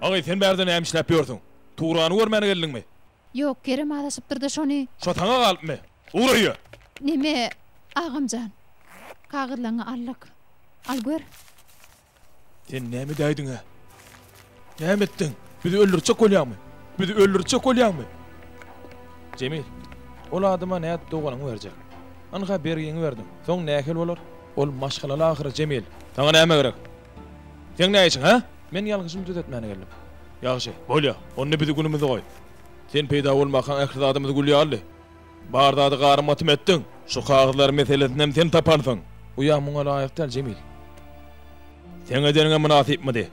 Agy, sen bärde näme işläp ýörsüň? Tugrany görmäne geldiňmi? Ýok, Kerem azaşypdyr-da şony. Şo saňa galypmy? Ugra öýe! Neme, agamjan, kagyzlaňy aldyk. Al gör. Sen näme edäýdiň-ä? Näme etdiň? Bizi öldürtjek bolýaňmy? Bizi öldürtjek bolýaňmy? Jemil, ol adama nädip doganyňy berjek? Ynha bergiňi berdiň. Soň nähili bolar? Ol maşgalaly ahyry, Jemil. Saňa näme gerek? Seň nä işiň, hä? Men ýalňyşymy düzetmäne geldim. Ýagşy, bolýa. Onda bizi günümize goý. Sen peýda bolmakaň ähli zadymyz gül ýalydy. Bar zady garym-gatym etdiň. Şu kagyzlar meselesinem sen tapansyň. Uýaň muňa laýyk däl, Jemil. Seň edeniňe mynasypmydy?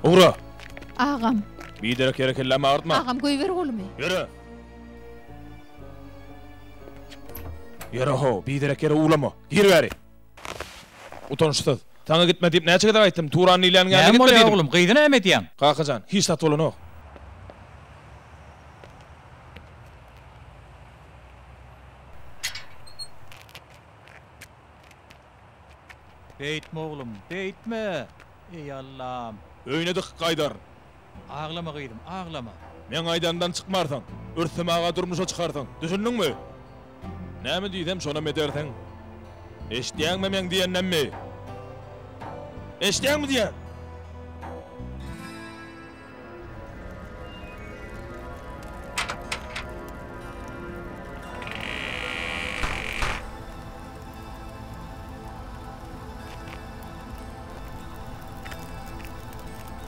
Ugra! Agam. Biderek ýere kellämi agyrtma. Agam, goýber golumy. Ýöre! Ýöre how, biderek ýere uwlama. Gir bäri! Utançsyz. Saňa gitme diýip näçe gezek aýtdym, Turan diýilýäniň ýanyna Näme gitme bolýar diýdim. oglum, gyzy näme edýäň? Kaka jan, hiç zat bolanok. Beýtme oglum, beýtme! Eý Allam! Öýüne dykyp gaýdaryn. Aglama gyzym, aglama. Meň aýdanymdan çykmarsyň. Rüstem aga durmuşa çykarsyň. Düşündiňmi? Näme diýsem şonam edersiň. Eşidýäňmi meň diýenlemmi? Eşidýäňmi diýýän?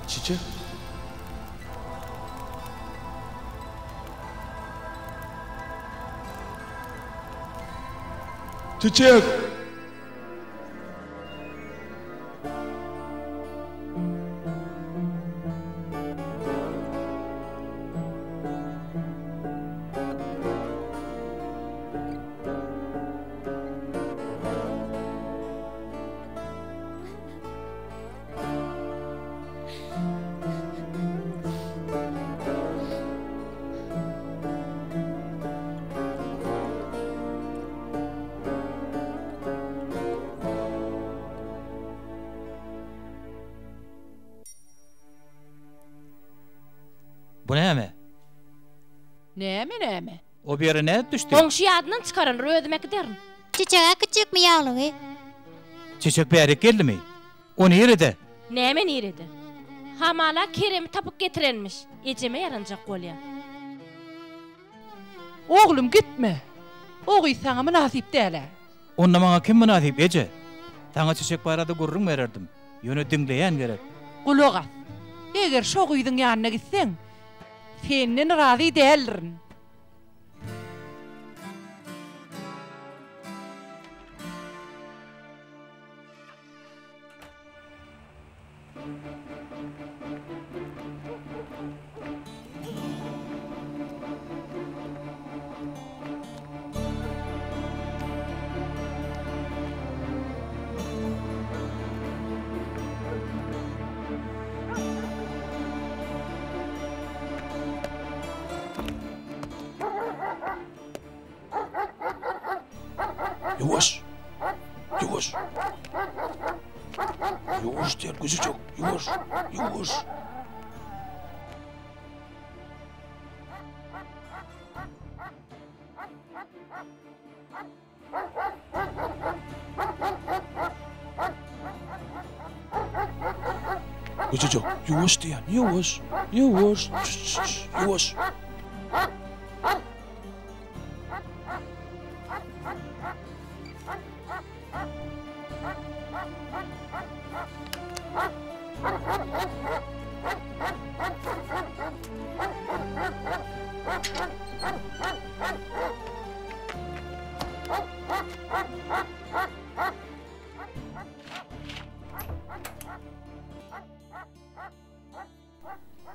Çiçek. Çiçek! Bu näme? Näme näme? O bu ýere nädip düşdi? Goňşy ýadyndan çykarandyr, özüm äkiderin. Çiçek äkitjekmi ýaglygy? Çiçek bärik geldimi? O nirede? Näme nirede? Hamala Keremi tapyp getirenmiş. Ejeme ýaranjak bolýa. Oglum gitme. O gyz saňa mynasyp däl-ä. Onda maňa kim mynasyp, eje? Saňa Çiçek barada gürrüň bererdim. Ýöne diňleýän gerek. Gulak as. Eger şo gyzyň ýanyna gitseň, senden razy däldirin. Ýuwaş! Ýuwaş! Ýuwaş diýen güjüjek, ýuwaş, ýuwaş! Güjüjek, ýuwaş diýen, ýuwaş, ýuwaş, ýuwaş.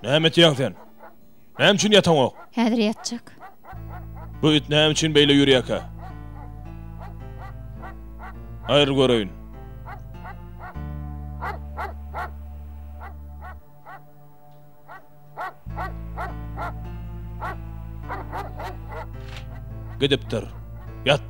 Näme etýäň sen? Näme üçin ýataňok? Häzir ýatjak. Bu it näme üçin beýle ýürýärkä? Aýryl göreýin. Gidipdir. Ýat.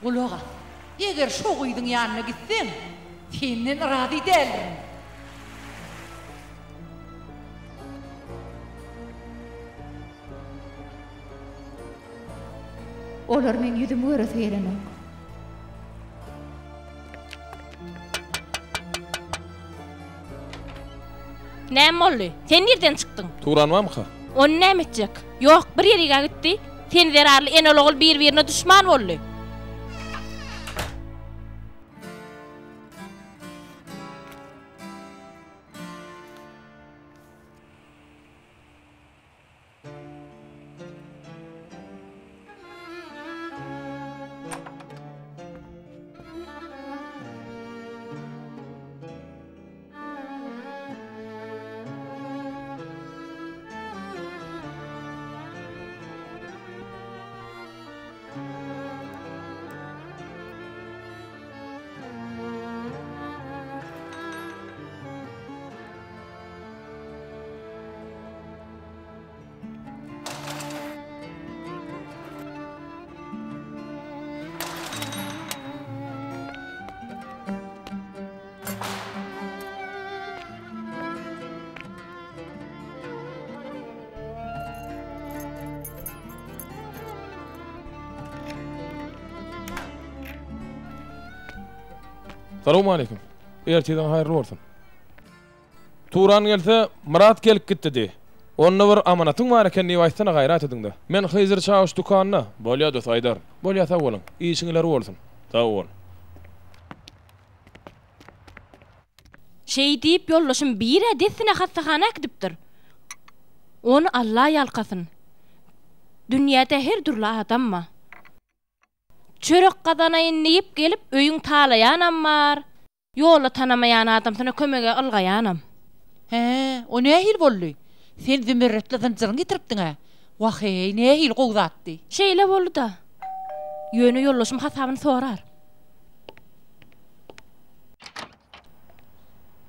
Gulak as. Eger şo gyzyň ýanyna gitseň, senden razy däldirin. Olar meň ýüzümi göresi gelenok. Näme boldy? Sen nirden çykdyň? Turan barmyka? Ony näme etjek? Ýok, bir ýerik-ä gitdi. Sen zerarly enel-ogul bir-birine duşman boldy. Salowmaleýkim. Ertiriň haýyrly bolsun. Turan gelse, Myrat gelip gitdi diý. Onda bir amanatyň bar eken diýip aýtsana gaýrat ediňdä. Men Hyzr çawuş dükanda. Bolýa dos aýdaryn. Bolýa sag boluň. Işiň ileri bolsun. Sag bol. Şeý diýip ýoldaşym bir-ä dessine hassahana äkidipdir. Ony Alla ýalkasyn. Dünýäde her dürli adam bar. Çörek gazanaýyn diýip gelip öýüň talaýanam bar, ýolda tanamaýan adamsyna kömege ylgaýanam. Hä, o nähili boldy? Sen zümerretli zynjyryňy ýitiripdiň-ä. Wah-eý, nähili gowy zatdy. Şeýle boldy-da. Ýöne ýoldaşym hasabyny sorar.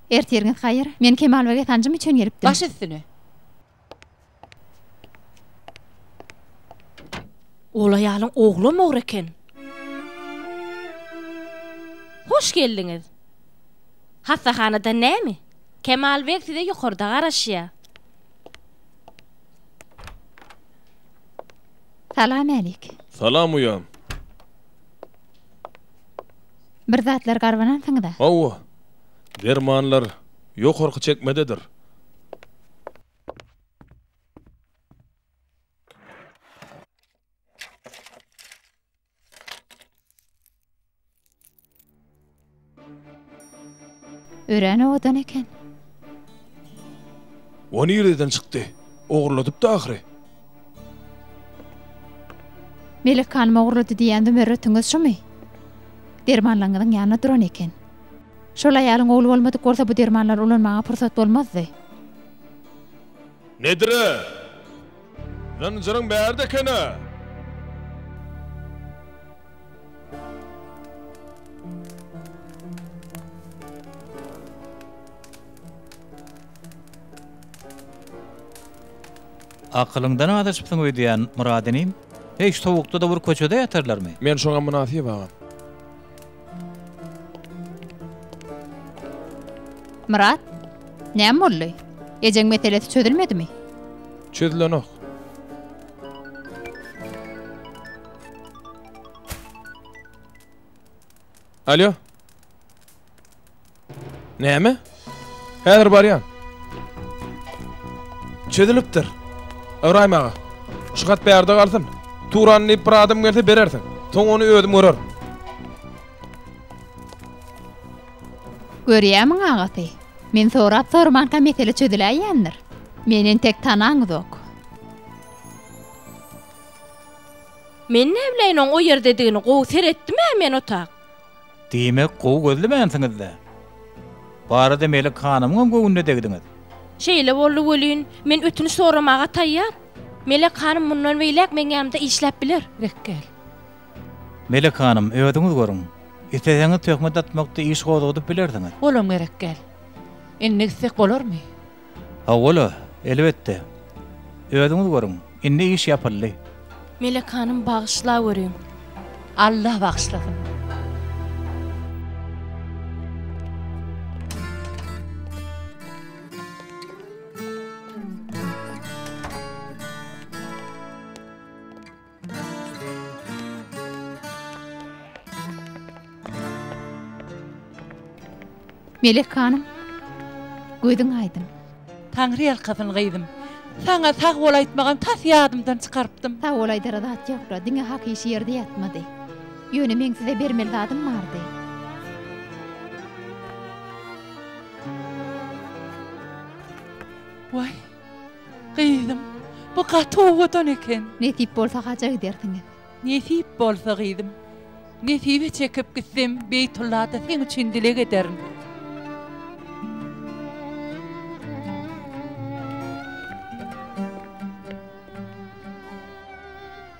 Ertiriňiz haýyr. Men Kemalbege sanjym üçin gelipdim. Baş üstüne. Ol aýalyň oglam ogry eken. Hoş geldiňiz. Hassahanadan näme? Kemal beg size ýokarda garaşýar. Salam älik. Salam uýam. Bir zatlar garbanansyňyz-a? Hawa. Dermanlar ýokarky çekmededir. Örän owadan eken. O nireden çykdy? Ogurladypdy ahyry. Melek hanym ogurlady diýýän zümerretiňiz şumy? Dermanlaryňyzyň ýanynda duran eken. Şol aýalyň ogly bolmadyk bolsa bu dermanlary ulanmaga pursat bolmazdy. Nedir-ä? Zynjyryň bärde eken-ä! Akylyňdan azaşypsyň öýdýän, Myrat inim. Heý, şu sowukda-da bir köçede ýatarlarmy? Men şoňa mynasyp agam. Myrat, näme boldy? Ejeň meselesi çözülmedimi? Çözülenok. Alýo. Näme? Häzir barýan. Çözülipdir. Ybraýym aga, şu hat bärde galsyn. Turan diýip bir adam gelse berersiň. Soň ony özüm görerin. Görýämiň agasy, men sorap-sormanka mesele çözüläýýändir. Meni entek tanaňyzok. Men näbileýin oň o ýerdedigini, gowy seretdim-ä men o tak. Diýmek, gowy gözlemänsiňiz-dä. Barada Melek hanymyňam göwnüne degdiňiz. Şeýle boldy welin, men ötünç soramaga taýýar. Melek hanym mundan beýläk meň ýanymda işläp biler. Rekgel. Melek hanym, özüňiz görüň. Isleseňiz töhmet atmakda iş gozgadyp bilersiňiz. Olam gerek däl. Indi gitsek bolarmy? Hawa-la, elbetde. Özüňiz görüň, indi iş ýapyldy. Melek hanym bagyşlaweriň. Alla bagyşlasyn. Melek hanym, gözüň aýdyň. Taňry ýalkasyn gyzym. Saňa sag bol aýtmagam tas ýadymdan çykarypdym. Sag bol aýdara zat ýokla, diňe hak işi ýerde ýatmady. Ýöne meň size bermeli zadym bardy. Waý, Gyzym, bu gaty owadan eken. Nesip bolsa haja gidersiňiz. Nesip bolsa gyzym. Nesibe çekip gitsem Beýtullada seň üçin dileg ederin.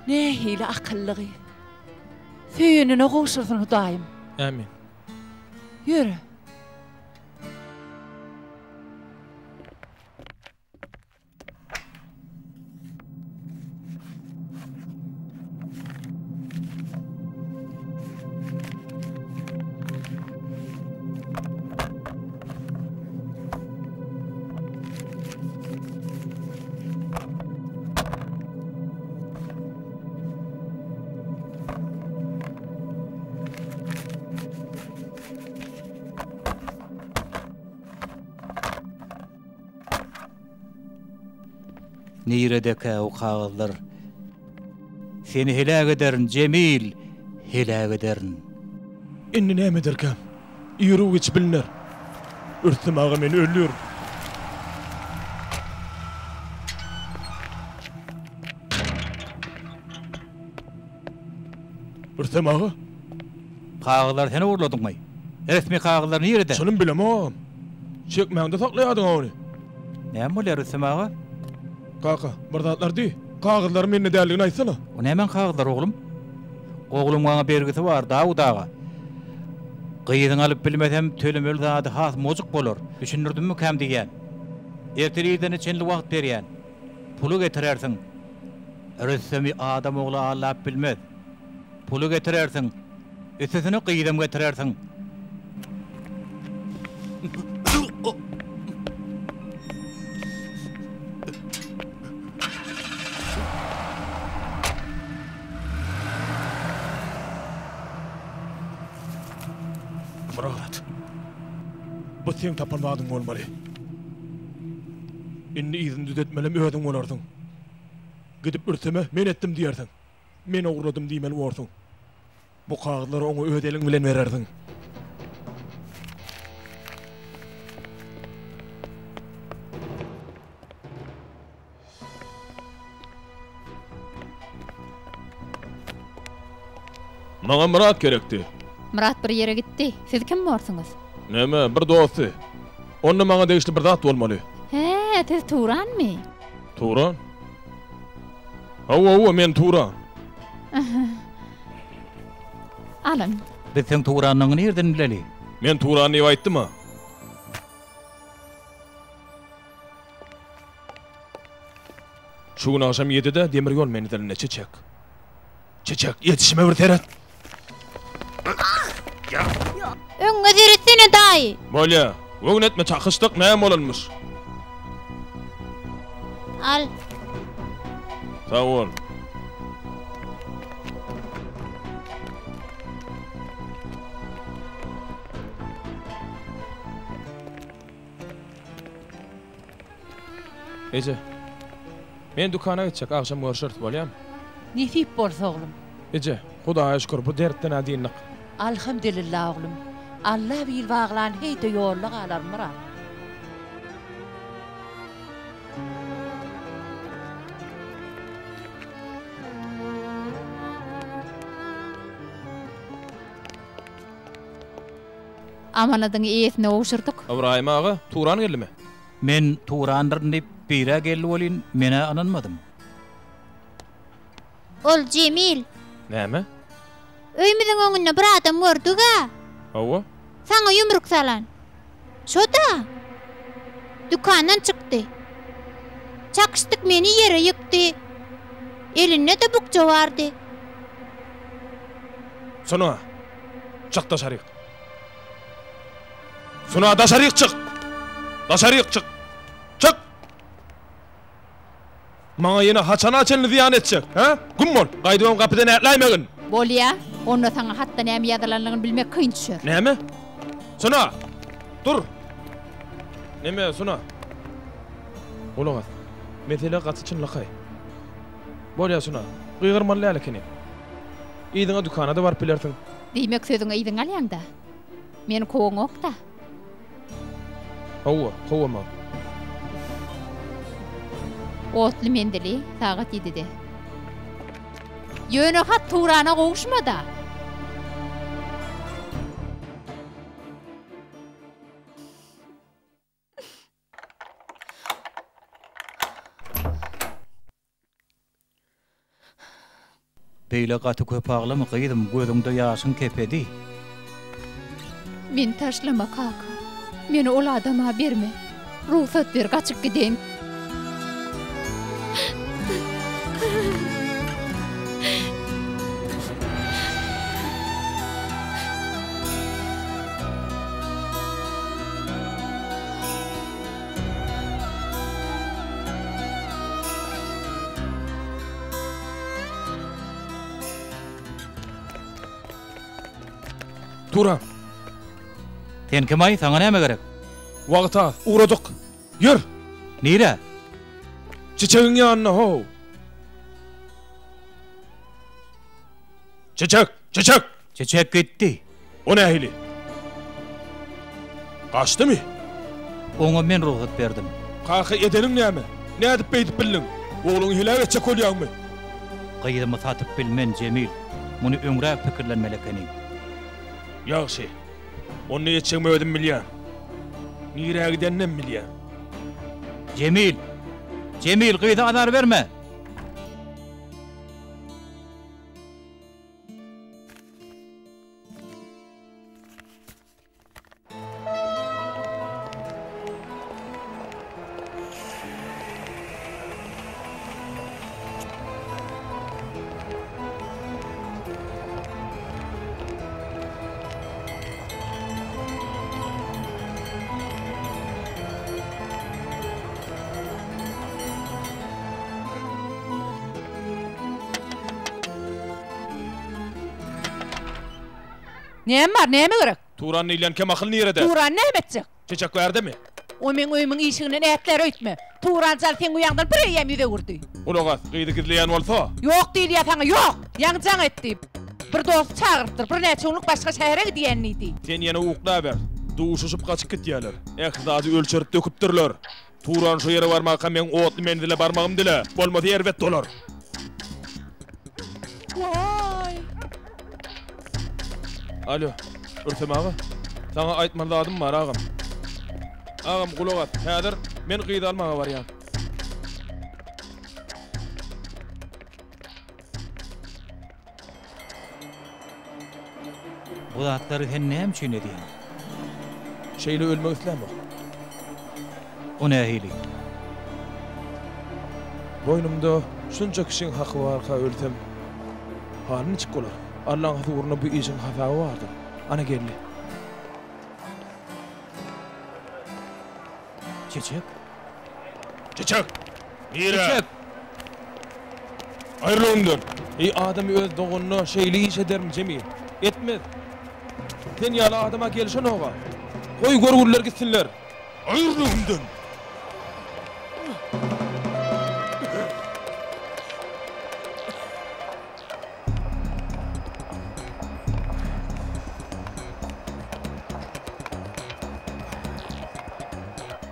Nähili akylly gyz. Söýenine gowşursyn Hudaýym. Ämin. Ýöre. Niredekä o kagyzlar? Seni heläk ederin, Jemil, heläk ederin. Indi näme ederkäm? Iru-giç bilner. Rüstem aga meni öldür. Rüstem aga? Kagyzlary sen ogurladyňmy? Resmi kagyzlar nirede? Çynym bilemok. Çekmäňde saklaýardyň-a ony. Näme bolýar, Rüstem aga? Kaka, bir zatlar diý. Kagyzlaryň mende däldigini aýtsana. O nämäň kagyzlary, oglum? Oglum maňa bergisi bar, Dawut aga. Gyzyňy alyp bilmesem, tölemeli zady has mojuk bolar. Düşündirdimmikam diýýän. Ertir irdene çenli wagt berýän. Puly getirersiň. Rüstemi adam ogly aldap bilmez. Puly getirersiň. Üstesine gyzam getirersiň. Myrat. Bu seň tapan zadyň bolmaly. Indi yzyny düzetmelem özüň bolarsyň. Gidip ürseme men etdim diýersiň. Men ogurladym diýmeli borsuň. Bu kagyzlary oňa öz eliň bilen berersiň. Maňa Myrat gerekdi. Myrat bir ýere gitdi. Siz kim borsuňyz? Näme, bir dosty. Onda maňa degişli bir zat bolmaly. Hä, siz Turanmy? Turan? Hawa, hawa, men Turan. Alyň. Biz seň Turanlygyňy nirden bileli? Men Turan diýip aýtdym-a. Şu gün agşam ýedide demir ýol menzilinde Çiçek. Çiçek, ýetişime bir seret! Öňüňe seretsene, daýy! Bolýa, göwün etme, çakyşdyk, näme bolanmyş? Al. Sag bol. Eje, men dükana gitjek, agşam görşeris, bolýamy? Nesip bolsa, oglum. Eje, Hudaýa şükür, bu dertden-ä dyndyk. Alhamdylilla, oglum. Alla bil baglan heý-de ýolda galarmyra. Amanadyňy eýesine gowşurdyk. Ybraýym aga, Turan geldimi? Men Turandyryn diýip bir-ä geldi welin, men-ä ynanmadym. Ol Jemil. Näme? Öýümiziň öňünde bir adam gördük-ä. Hawa. Saňa ýumruk salan. Şo-da. Dükandan çykdy. Çakyşdyk meni ýere ýykdy. Elinde-de bukja bardy. Sona, çyk daşaryk. Suna daşaryk çyk! Daşaryk çyk! Çyk! Maňa ýene haçana çenli zyýan etjek, hä? Güm bol! Gaýdybam gapydan ätläýmegin! Bolýa, onda saňa hatda näme ýazylanlygyny bilmek kyn düşer. Näme? Suna! Dur! Neme, Suna? Gulak as. Mesele gaty çynlakaý. Bolýa, Suna. Gygyrmaly däl ekeni. Yzyňa dükana-da baryp bilersiň. Diýmek sözüňi yzyňa alýaň-da? Meni kowaňok-da? Hawa, kowamok. Otly menzili sagat ýedide. Ýöne hat Turana gowuşmad-a. Beýle gaty köp aglama gyzym gözüňde ýaşyň kepedi. Meni taşlama kaka. Meni ol adama berme. Rugsat ber gaçyp gideýin. Turan. Sen kim aý, saňa näme gerek? Wagt az, ugradyk. Ýör! Nirä? Çiçegiň ýanyna how! Çiçek! Çiçek! Çiçek gitdi. O nähili? Gaçdymy? Oňa men rugsat berdim. Kaka edeniň näme? Nädip beýdip bildiň? Ogluňy heläk etjek bolýaňmy? Gyzymy satyp bilmen, Jemil. Muny öňräk pikirlenmeli ekeniň. Ýagşy. Onda etjegimi özüm bilýän. Nirä gideninem bilýän. Jemil! Jemil, gyza azar berme! Näme bar, näme gerek? Turan diýilýän kemakyl nirede? Turan näme etjek? Çiçek bärdemi? O meň öýümiň işiginden ätlär öýtme. Turan jal seň uýaňdan bir eýýäm ýüz öwürdi. Gulak as, gyzy gizleýän bolsa. Ýok diýilýär saňa, ýok! Ýaňy jaň etdi. Bir dosty çagyrypdyr, birnäçe günlük başga şähere gidýän diýdi. Sen ýene uklaber. Duşuşyp gaçyp gitýärler. Ähli zady ölçerip döküpdirler. Turan şo ýere barmaka meň otly menzile barmagym dile, bolmasa erbet bolar. Waý! Alo, Rüstem aga. Saňa aýtmaly zadym bar, agam. Agam, gulak as, häzir men gyzy almaga barýan. Bu zatlary sen näme üçin edýäň? Şeýle ölmek islämok. O nähili? Boýnumda şunça kişiň haky barka ölsem, halym niçik bolar? Allaň huzurynda bu işiň hasaby bardyr. Ana geldi. Çiçek? Çiçek! Nirä? Çiçek! Aýryl öňümden! Eý, adam öz doganyna şeýle iş edermi, Jemil? Etmez! Sen ýaly adama gelşenog-a! Goý, görgüliler gitsinler! Aýryl öňümden!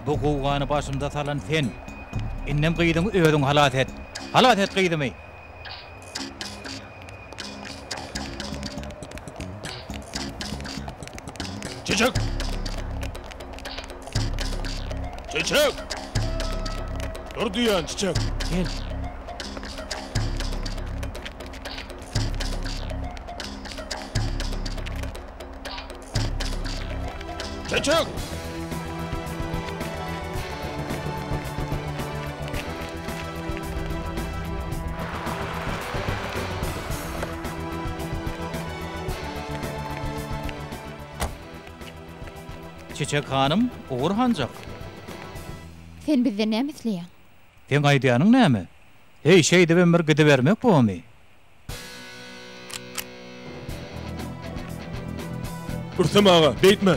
Bu gowgany başymda salan sen. Indem gyzyňy özüň halas et. Halas et gyzymy! Çiçek! Çiçek! Dur diýýän, Çiçek! Gel. Çiçek! Çiçek hanym, ugur hanjak? Sen bizden näme isleýäň? Seň aýdýanyň näme? Heý, şeýdibem bir gidibermek bormy? Rüstem aga, beýtme!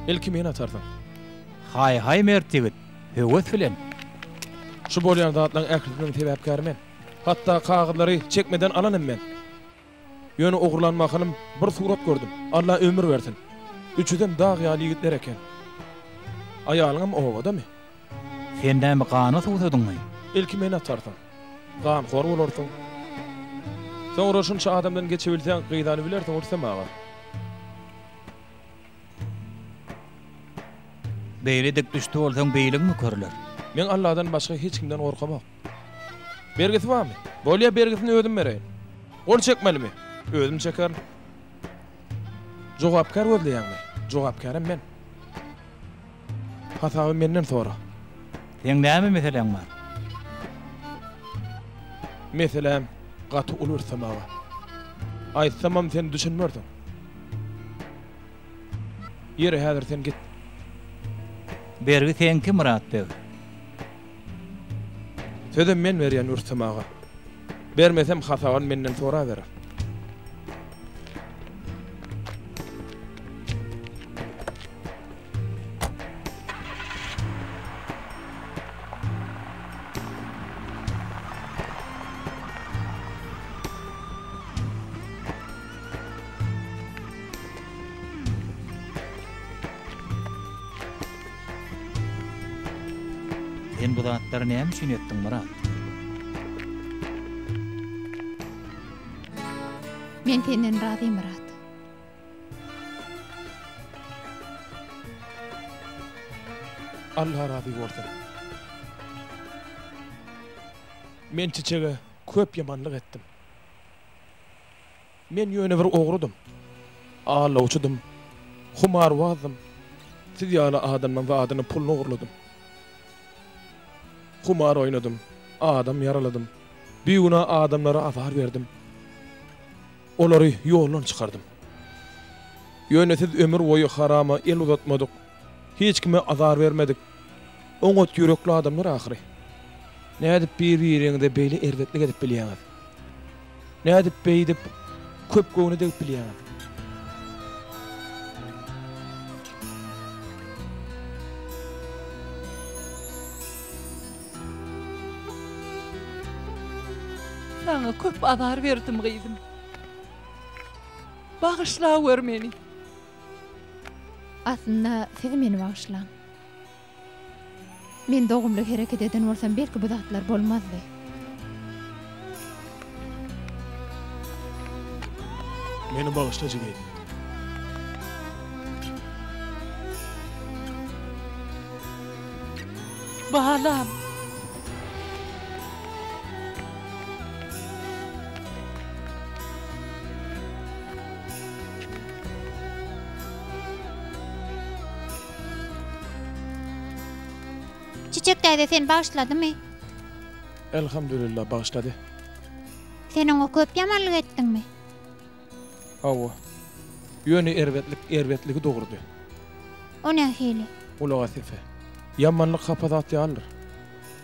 Ilki meni atarsyň. Haý-haý mert ýigit, höwes bilen. Şu bolýan zatlaryň ählisiniň sebäpkäri men. Hatda kagyzlary çekmeden alan hem men. Ýöne ogurlan mahalym bir surat gördüm. Alla ömür bersin. Üçüsem dag ýaly ýigitler eken. Aýalyňam obadamy? Sen näme gana suwsadyňmy? Ilki meni atarsyň. Ganhor bolarsyň. Soňra şunça adamdan geçebilseň gyzany bilersiň Rüstem aga. Beýle dik düşdi bolsaň beýleňmi körler? Men Alladan başga hiç kimden gorkamok. Bergisi barmy? Bolýa bergisini özüm bereýin. Gol çekmelimi? Özüm çekerin. Jogapkär gözleýäňmi? Jogapkärem men. Hasaby menden sora. Seň näme meseläň bar? Meseläm gaty uly Rüstem aga. Aýtsamam sen düşünmersiň. Ýeri häzir sen git. Bergi seňki Myrat beg. Sözem men berýän Rüstem aga. Bermesem hasabyny menden soraberer. Sen bu zatlary näme üçin etdiň, Myrat? Men senden razy, Myrat. Allah razy bolsun. Men Çiçege köp ýamanlyk etdim. Men ýöne bir ogrudym. Aldawçydym. Humarbazdym. Siz ýaly adamdan zadyny, puluny ogurladym. Humar oýnadym. Adam ýaraladym. Bigünä adamlara azar berdim. Olary ýoldan çykardym. Ýöne siz ömür boýy harama el uzatmadyk, hiç kime azar bermedik, oňat ýürekli adamlar ahyry. Nädip bir-biriňize beýle erbetlik edip bilýäňiz? Nädip beýdip köp göwne degip bilýäňiz? Saňa köp azar berdim gyzym. Bagyşlaweri meni. Aslynda siz meni bagyşlaň. Men dogumly hereket eden bolsam belki bu zatlar bolmazdy. Meni bagyşla jigim. Balam. Çiçek daýza seni bagyşladymy? Elhamdülillah bagyşlady. Sen oňa köp ýamanlyk etdiňmi? Hawa. Ýöne erbetlik erbetligi dogurdy. O nähili? Gulak as Efe. Ýamanlyk hapa zat ýalydyr.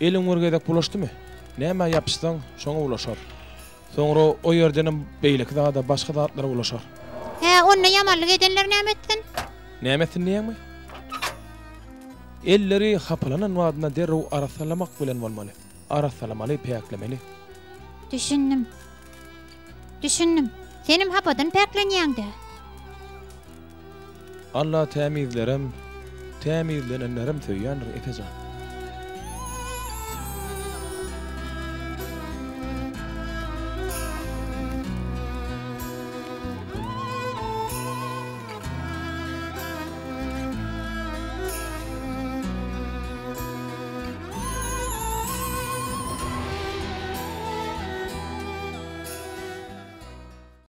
Eliň bir gezek bulaşdymy, nämä ýapyşsaň, şoňa bulaşar. Soňra o ýerdenem beýleki zada, başga zatlara bulaşar. Hä, onda ýamanlyk edenler näme etsin? Näme etsin diýýäňmi? Elleri hapalanan badyna derrew arassalamak bilen bolmaly. Arassalamaly, päklemeli. Düşündim. Düşündim. Senem hapadan päklenýäň-dä. Alla tämizlerem, tämizlenenlerem söýýändir, Efe jan.